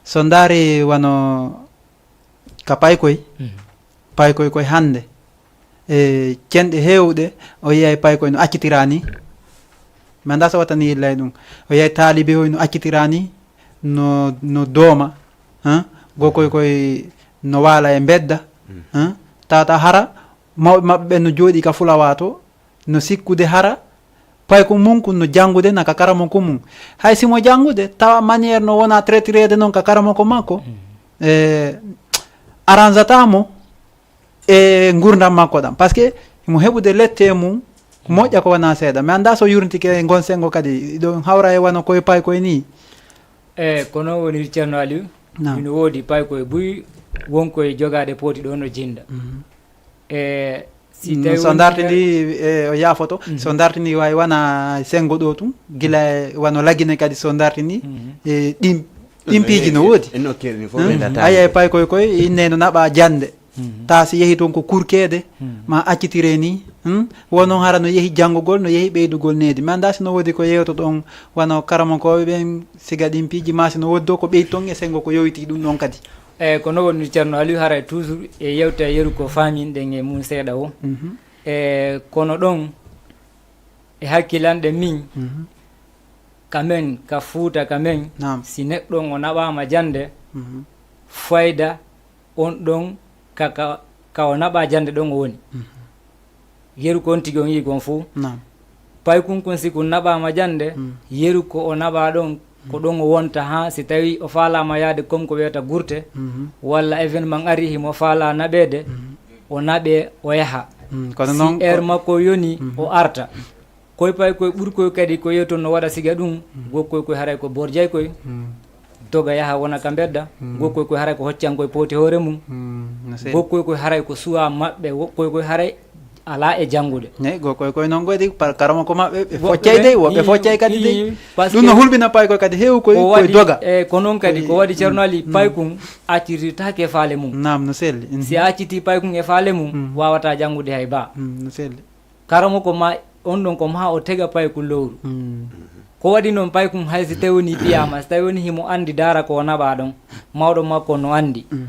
so ndaari wano ka paykoy, paykoy koye hannde, e cenɗe heewɗe, o yiyay paykoy no accitira ni. Mi anndaa so wattani yillay ɗum. O yiyay taalibe hoy no accitira ni, no, no dooma, hein? Gokoy koy no waala e mbedda, hein? Tawata hara mawɓe maɓɓe ɓen no jooɗii ka fulawa to, no sikkude hara payko mum kun no janngude na ka karamoko mum. Hay si mo janngude, tawa manière no wona traitireede noon ka karamoko makko, e arrangeata mo e ngurdam makko ɗam. Parce que himo heɓude lette e mum, ko moƴƴa ko wona seeɗa. Mi anndaa so yurnitike e ngon senngo kadi, ɗo hawra e wano koye paykoye ni. E, ko noon woni Ceerno Aliou. Naam. Hino woodi paykoye buy, won koye jogaade pooti ɗo no jinda. E, si tawi so woni dartini, e, o yaafoto, so dartini wawi wana senngo ɗo tun, gila e wano lagine kadi so dartini, e, ɗin, ɗin piiji no woodi. En no keeri ni fof. Aya e paykoye koye, inne no naɓa jannde. Tawa si yehi toon ko kurkeede, ma accitire ni, hmm? Wo noon hara no yehi janngugol, no yehi ɓeydugol needi. Mi anndaa si no woodi ko yewtoɗon wano karamokooɓe ɓen, siga ɗin piiji, ma si no woodi ɗo ko ɓeydi toon e senngo ko yowiti ɗum ɗon kadi. Eyi, ko no woni Ceerno Aliou, haray toujours e yewte yeru ko faaminɗen e mum seeɗa o. Mhm. E kono ɗon e hakkilanɗe min, Mhm. ka men, ka Fuuta ka men, Naam. si neɗɗo on o naɓaama jannde, Mhm. fayda on ɗon ka, ka, ka o naɓa jannde ɗon o woni. Mhm. Yeru ko on tigi on yii kon fof. Naam. Paykun kun si kun naɓaama jannde, Mm. yeru ko o naɓa ɗon, ko Mm. ɗon o wonta haa si tawi o faalaama yaade comme ko wiyata gurte, Mhm. walla événement ari himo faala naɓeede, Mhm. o naɓe o yaha. Mm, kono Si noon ko heure makko yoni, Mhm. o arta. Koy pay koy ɓuri koy kadi ko yewton no waɗa siga ɗum, Mm. gokkoy koy haray ko borjay koy, Mm. doga yaha wona ka mbedda, Mm. gokkoy koy haray ko hoccan koy pooti hoore mum, Mm, no seeɗa. gokkoy koy haray ko suwa maɓɓe, wokkoy koy haray alaa e janngude. Eyi, gokkoy koy noon goy de, par karama ko maɓɓe, ɓe Woɓɓe foccay ɓe, de, woɓɓe ii, foccay kadi de. ii, parce Ɗum no que hulɓina pay koy kadi heew koy, ko koy waɗi, doga. E, ko noon kadi, ko Koy, waɗi Ceerno Ali, mm. pay kun accititaake e faale mum. Naam, no selli. Mhm. Si a accitii pay kun e faale mum, Mm. waawata janngude hay baa. Mm, no selli. Karamo ko ma, on ɗon ko ma o tega pay kun lowru. Mm. Ko waɗi noon pay kun hay si tawi woni piyaama, si tawi woni himo anndi daara ko o naɓa ɗon, mawɗo makko no anndi. Mm.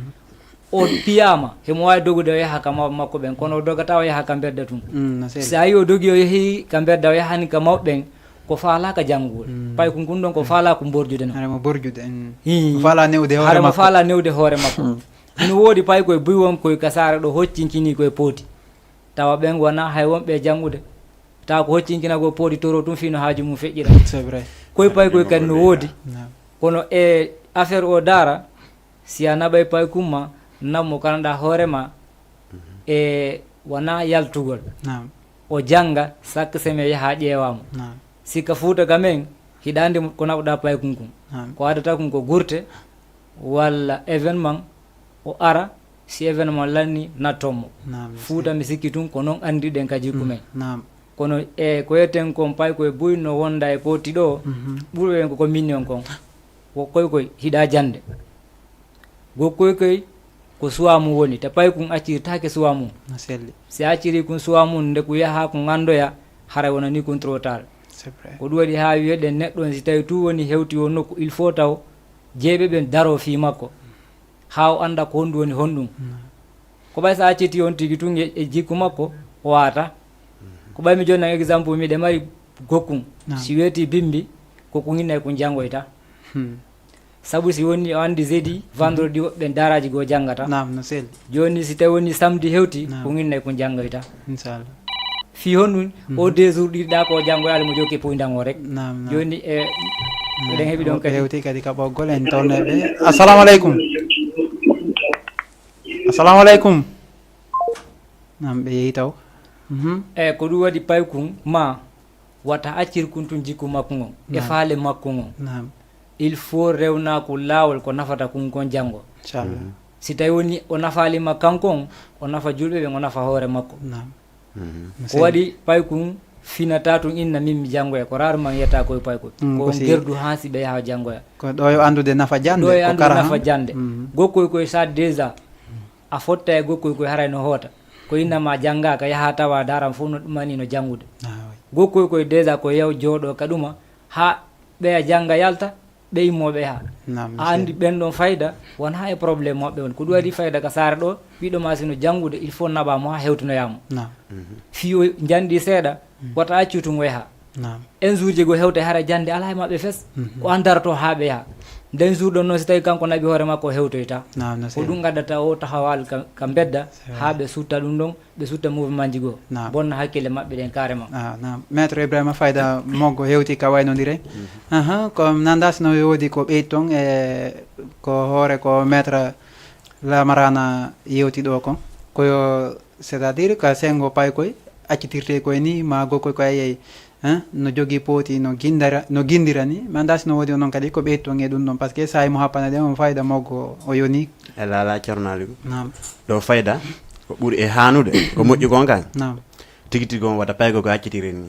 O piyaama, himo waawi dogude o yaha ka mawɓe makko ɓen, kono o dogata o yaha ka mbedda tun. Mm, no selli. Si a yii o dogi o yehi ka mbedda o yahani ka mawɓe ɓen, ko faalaaka janngugol. Mm. Pay kun kun ɗon ko Mm. faalaaka mborjude no. Hare mo borjude. Mm. Hii. Mo faala newde hoore Hare mo makko. faala newde hoore makko. Mm. Hino woodi pay koye buy won koye ka saare ɗo hoccinkini koye pooti. Tawa ɓen wona hay wonɓe e janngude. Tawa ko hoccinkinagol pooti toro tun fii no haaju mum feƴƴira. C'est vrai. Koye pay koye kadi no woodi. Naam. Kono e affaire o daara, si a naɓay pay kun ma, naɓ mo kanaɗa hoore ma, Mhm. e wona yaltugol. Naam. O jannga, sakka seme yaha ƴeewa mo. Naam. Si ka Fuuta ka men, hiɗa anndi ko naɓuɗa pay kun kun. Naam. Ko addata kun ko gurte, walla événement, o ara, si événement lanni, natton mo. Naam, Fuuta mi sikki tun ko noon anndirɗen ka jikku Mm, men. naam. Kono e ko yeten kon pay koye buy no wonda e pooti ɗo, Mhm. ɓurɓe ɓen ko ko minni on kon. Wo koy koy, hiɗa jannde. Go koy koy, ko suwa mum woni, te pay kun accirtaake suwa mum. No selli. Si a acciri kun suwa mum, nde kun yaha kun anndoya, haray wonani kun trop tard. C'est vrai. Ko ɗum waɗi haa wiyeɗen neɗɗo on, si tawi tun woni hewti o nokku, il faut taw jeyɓe ɓen daro fii makko. Haa o annda ko honɗum woni honɗum. Mm. Ko ɓay so a acciti on tigi tun e, e jikku makko, o waata. Ko ɓay mi jonnay exemple, miɗe mari gokkun. Naam. Si weeti bimbi, ko kun innay kun janngoyta. Hmm. Sabu si woni o anndi jeudi, vendredi, woɓɓe ɓen daaraji goo janngata. Naam, no selli. Jooni si tawi woni samedi hewti, Naam. ko innay kun janngoyta. Inchallah. Fii honɗum, Mhm. o deux jours ɗiɗi ɗa ko janngoyaali mo jokki puyndan o rek. Naam, naam. Jooni, e, Naam. eɗen heɓi ɗon Woɓɓe kadi. hewti kadi ka ɓoggol en tolno e ɓe. Assalamu aleykum. Assalamu aleykum. Naam, ɓe yehi taw. Mhm. E, ko ɗum waɗi pay kun ma wata accir kun tun jikku makko ngon. E Naam. faale makko ngon. Naam. Il faut rewna ko laawol ko nafata kun kon janngo. Inchallah. Mhm. Si tawi woni o nafaali ma kanko on, o nafa julɓe ɓen, o nafa hoore makko. Naam. Mhm. Ko waɗi pay kun finata tun inna min mi janngoya, ko rarement yiyata koye pay kun. Mm, Ko ko si gerdu haa si ɓe yaha janngoya. Ko ɗo yo anndude nafa jannde, Ɗo e ko anndude kara nafa han. jannde. Mhm. Gokkoy koye sa déjà, a fotta e gokkoy koye haray no hoota. Ko inna ma jannga ka yaha tawa daran fof no ɗumani no janngude. Ah, oui. Gokkoy koye déjà ko yaw jooɗo ka ɗuma haa ɓeya jannga yalta, ɓe immo ɓe yaha. Naam, A anndi ɓen ɗon fayda, won haa e problème maɓɓe woni. Ko ɗum waɗi fayda ka saare ɗo, ɓiɗɗo ma sino janngude, il faut naɓa mo haa hewtinoya mo. Naam. Mhm. Fii o njanɗi seeɗa, Mm. wata accu tun o yaha. Naam. En jour ji goo hewta hara jannde alaa e maɓɓe fes, Mhm. ko an darato haa ɓe yaha. Nden jour ɗon noon, si tawi kanko naɓi hoore makko, o hewtoyta. Naam, no Ko sey. ɗum gaddata o taxawal ka, ka mbedda, C'est vrai. haa ɓe sutta ɗum ɗon, ɓe sutta mouvement ji goo. Naam. Bonna hakkille maɓɓe ɗen carrément. Ah, naam. Maître Ibrahima Fayda Moggo hewti ka waynondire. Mhm. Aha, ko nanda sino woodi ko ɓeyton e ko hoore ko maître Lamarana yewti ɗo kon. Ko yo, c'est-à-dire ka sengo pay koy, accitirte koy ni, ma go koy koy ayey, hein, no jogi pooti, no gindara, no gindira ni. Nanda sino woodi onon kadi ko ɓeyton e ɗum ɗon, parce que saa'i mo happana ɗen on fayda moggo o yoni. E laala Ceerno Aliou. Naam. Ɗo fayda, ko ɓuri e haanude, ko moƴƴi kon kan. Naam. Tigi tigi on wata paygo ko accitiren ni.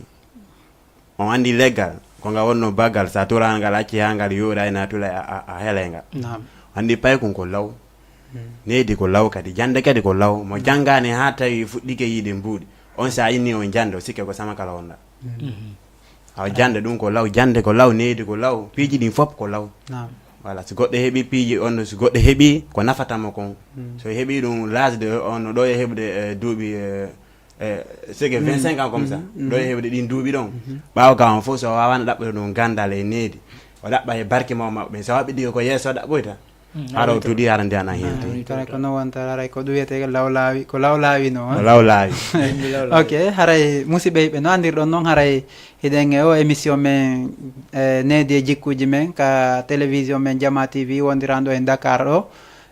On anndi leggal, ko nga wonno baggal, sa tura ngal acci haa ngal yooɗa, ina tula a, a, a helay ngal. Naam. Anndi paykun ko law. Hmm. Needi ko law kadi, jannde kadi ko law. Mo janngaani haa tawi fuɗɗike yiide mbuuɗi, on sa inni on jannde, o sikke ko sama kala wonda. Hmm. Mhm. Awa jannde ɗum ko law, jannde ko law, needi ko law, piiji ɗin fof ko law. Naam. Voilà, so goɗɗo heɓi piiji on, so goɗɗo heɓi ko nafata mo kon. So heɓi ɗum, l'âge de on ɗo e heɓde, eh, duuɓi, eh, eh, c'est que vingt cinq ans comme ça, ɗo e heɓde ɗin duuɓi ɗon. Ɓaawo ka on fof, so waawano ɗaɓɓude ɗum ganndal e needi, o ɗaɓɓa e barke maw maɓɓe, so waɓi ɗi ko yeeso ɗaɓɓoyta. Hara o tuɗi, hara ndiyana hewti. Tara ko no wonta, haray ko ɗum wiyetee lawlaawi, ko lawlaawi no, hein? Ko lawlaawi. Ok, haray musidɓe ɓe no anndirɗon noon, haray hiɗen e o émission men, eh, needi e jikkuuji men ka télévision men Jama T V wondiranɗo e Dakar ɗo.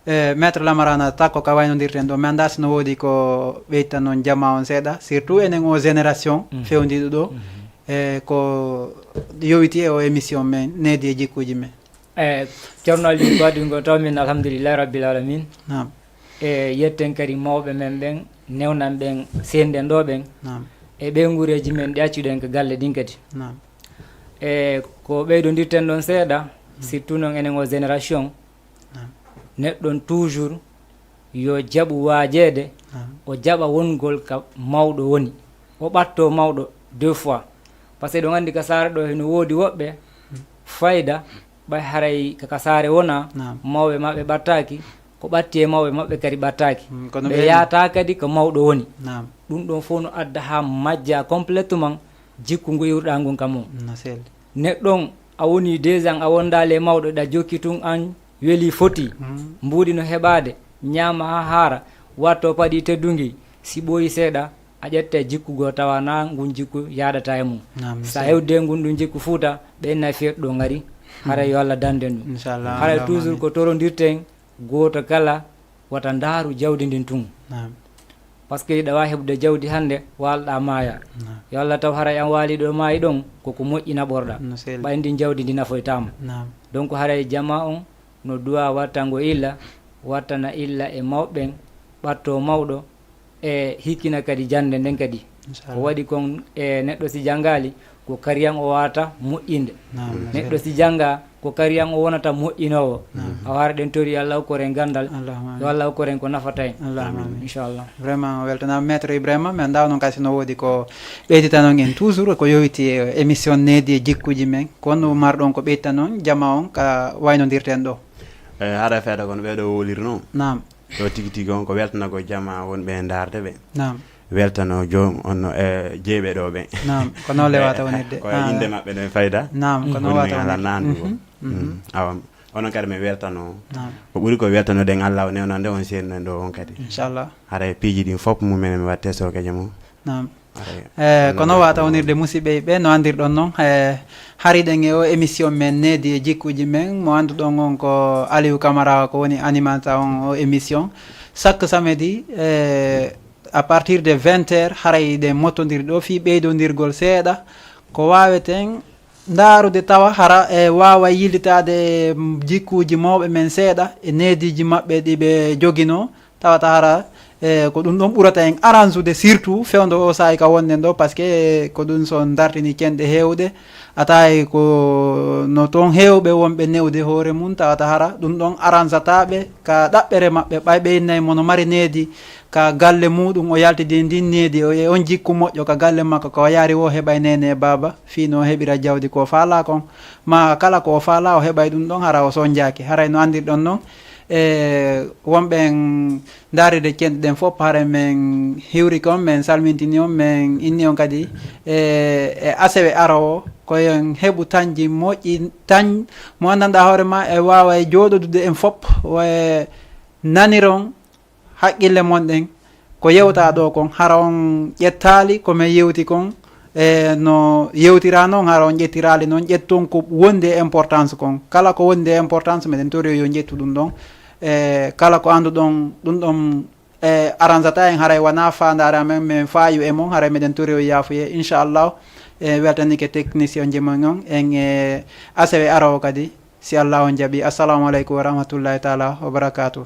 Eh, Maître Lamarana Takko ka waynondirten ɗo, mi anndaa si no woodi ko ɓeyta noon jama on seeɗa, surtout enen o génération fewndiiɗo ɗo, eh, ko yowiti e o émission men needi e jikkuuji men. E Ceerno Aliou, ko adii ko taw min, alhamdulillahi rabbil alamin. Naam. E yetten kadi mawɓe men ɓen, newnan ɓen, seenɗen ɗo ɓen. Naam. E ɓeyguureeji men ɗi accuɗen ko galle ɗin kadi. Naam. E ko ɓeydondirten ɗon seeɗa, surtout noon enen o génération, Naam. neɗɗon toujours yo jaɓu waajeede, Naam. o jaɓa wongol ka mawɗo woni. O ɓatto mawɗo deux fois. Par ce que ɗon anndi ka saare ɗo hino woodi woɓɓe fayda, ɓay haray ka, ka saare wona, Naam. mawɓe maɓɓe ɓattaaki, ko ɓatti e mawɓe maɓɓe kadi ɓattaaki. Mm, kono ɓe ɓe yaata kadi ko mawɗo woni. Naam. Ɗum ɗon fof no adda haa majja complètement jikku ngu iwruɗaa ngun ka mum. No selli. Neɗɗo on, a woni deux ans, a wondaali e mawɗo, ɗa jokki tun, an weli foti. Mm. Mbuuɗi no heɓaade, ñaama haa haara, watto paɗi teddungi, si ɓooyi seeɗa, a ƴetta e jikku goo, tawa na ngun jikku yaaɗata e mum. Naam, no selli. Sa hewde ngun ɗun jikku Fuuta, ɓe inna fiyetto ɗo ngari, haray yo Allah danden ɗum. Inchallah, haray Allahumma toujours amin. Ko torondirten, gooto kala wata ndaaru jawdi ndin tun. Naam. Par ce que hiɗa waawi heɓude jawdi hannde, waalɗaa maaya. Naam. Yo Allah taw haray an waali ɗo maayi ɗon, ko ko moƴƴi naɓorɗaa. No selli. Ɓay ndin jawdi ndi nafoytaama. Naam. Donc haray jamaa on no duwaa wattango illa, wattana illa e mawɓe ɓen, ɓatto mawɗo, e hikkina kadi jannde nden kadi. Inchallah. Ko waɗi kon e neɗɗo si janngaali, ko kariyan o waata moƴƴinde. Naam, no selli. Neɗɗo si jannga, ko kariyan o wonata moƴƴinoowo. Naam. Awa hara ɗen tori Allah okkor en ganndal. Allahumma amin. Yo Allah okkor en ko nafata en. Allahumma amin. Inchallah. Vraiment, weltanaama Maître Ibrahima, mi anndaa noon kasi no woodi ko ɓeydita noon en toujours, ko yowiti e émission needi e jikkuuji men. Kono marɗon ko ɓeyta noon, jamaa on ka waynondirten ɗo. Eh, hara fayda kono ɓeeɗo wolirno. Naam. Ɗo tigi tigi on ko weltanagol jamaa wonɓe e ndaarde ɓe. Naam. Weltano joom on no, eh, jeyɓe ɗo ɓe. Naam, ko noon lewata wonirde. Ko e innde maɓɓe no e fayda. Naam, ko noon wata wonirde. Ala nandu. Mhm, mhm. Mm. Awa, onon kadi mi weltano. Naam. Ko ɓuri ko weltanoɗen Allah o newnande on seennan ɗo on kadi. Inchallah. Haray piiji ɗin fof mum en mi watte sokeje mum. Naam. Haray. Eh, ko noon wata wonirde musidɓe ɓe no anndirɗon noon. Eh, hariɗen e o émission men needi e jikkuuji men mo annduɗon on ko Aliou Camara ko woni animateur on o émission. Chaque samedi, eh, à partir de vingt heures, haray ɗen mottondiri ɗo fii ɓeydondirgol seeɗa ko waaweten ndaarude tawa hara e waawa yillitaade, mm, jikkuuji mawɓe men seeɗa e neediiji maɓɓe ɗi ɓe joginoo, tawata hara, e, ko ɗum ɗon ɓurata en aransude, surtout fewndo o saa'i ka wonɗen ɗo, parce que ko ɗum so dartini cenɗe heewɗe, a tawi ko no toon heewɓe wonɓe newde hoore mum, tawata hara ɗum ɗon aransata ɓe ka ɗaɓɓere maɓɓe, ɓay ɓe innay mo no mari needi ka galle muuɗum, o yaltidi ndin needi, o e on jikku moƴƴo ka galle makko, ka o yaari wo heɓay neene e baaba, fii no o heɓira jawdi ko o faalaa kon, ma kala ko o faalaa o heɓay ɗum ɗon, hara o sonjaaki. Haray no anndirɗon non, e wonɓe en ndaaride cenɗe ɗen fof, haray men hiwri kon, men salmintini on, men inni on kadi e, e asewe arowo, ko en heɓu tañji moƴƴi, tañ mo anndanɗaa hoore ma e waawa e jooɗodude en fof, e naniron haqqille mon ɗen, ko yewtaa ɗo kon, hara on ƴettaali ko men yewti kon, e no yewtiraa non, hara on ƴettiraali non, ƴetton ko wondi e importance kon. Kala ko wondi e importance, meɗen tori yo ƴettu ɗum ɗon. E kala ko annduɗon ɗum ɗon, e, aransata en, haray wonaa faandaare amen, men faayu e mon, haray meɗen tori yo yaafuye, inchallah. E weltanike technicien ji mon on, en e asewe arowo kadi. Si Allah on jaɓi. Assalamu aleykum wa rahmatullahi taala wa barakatuh.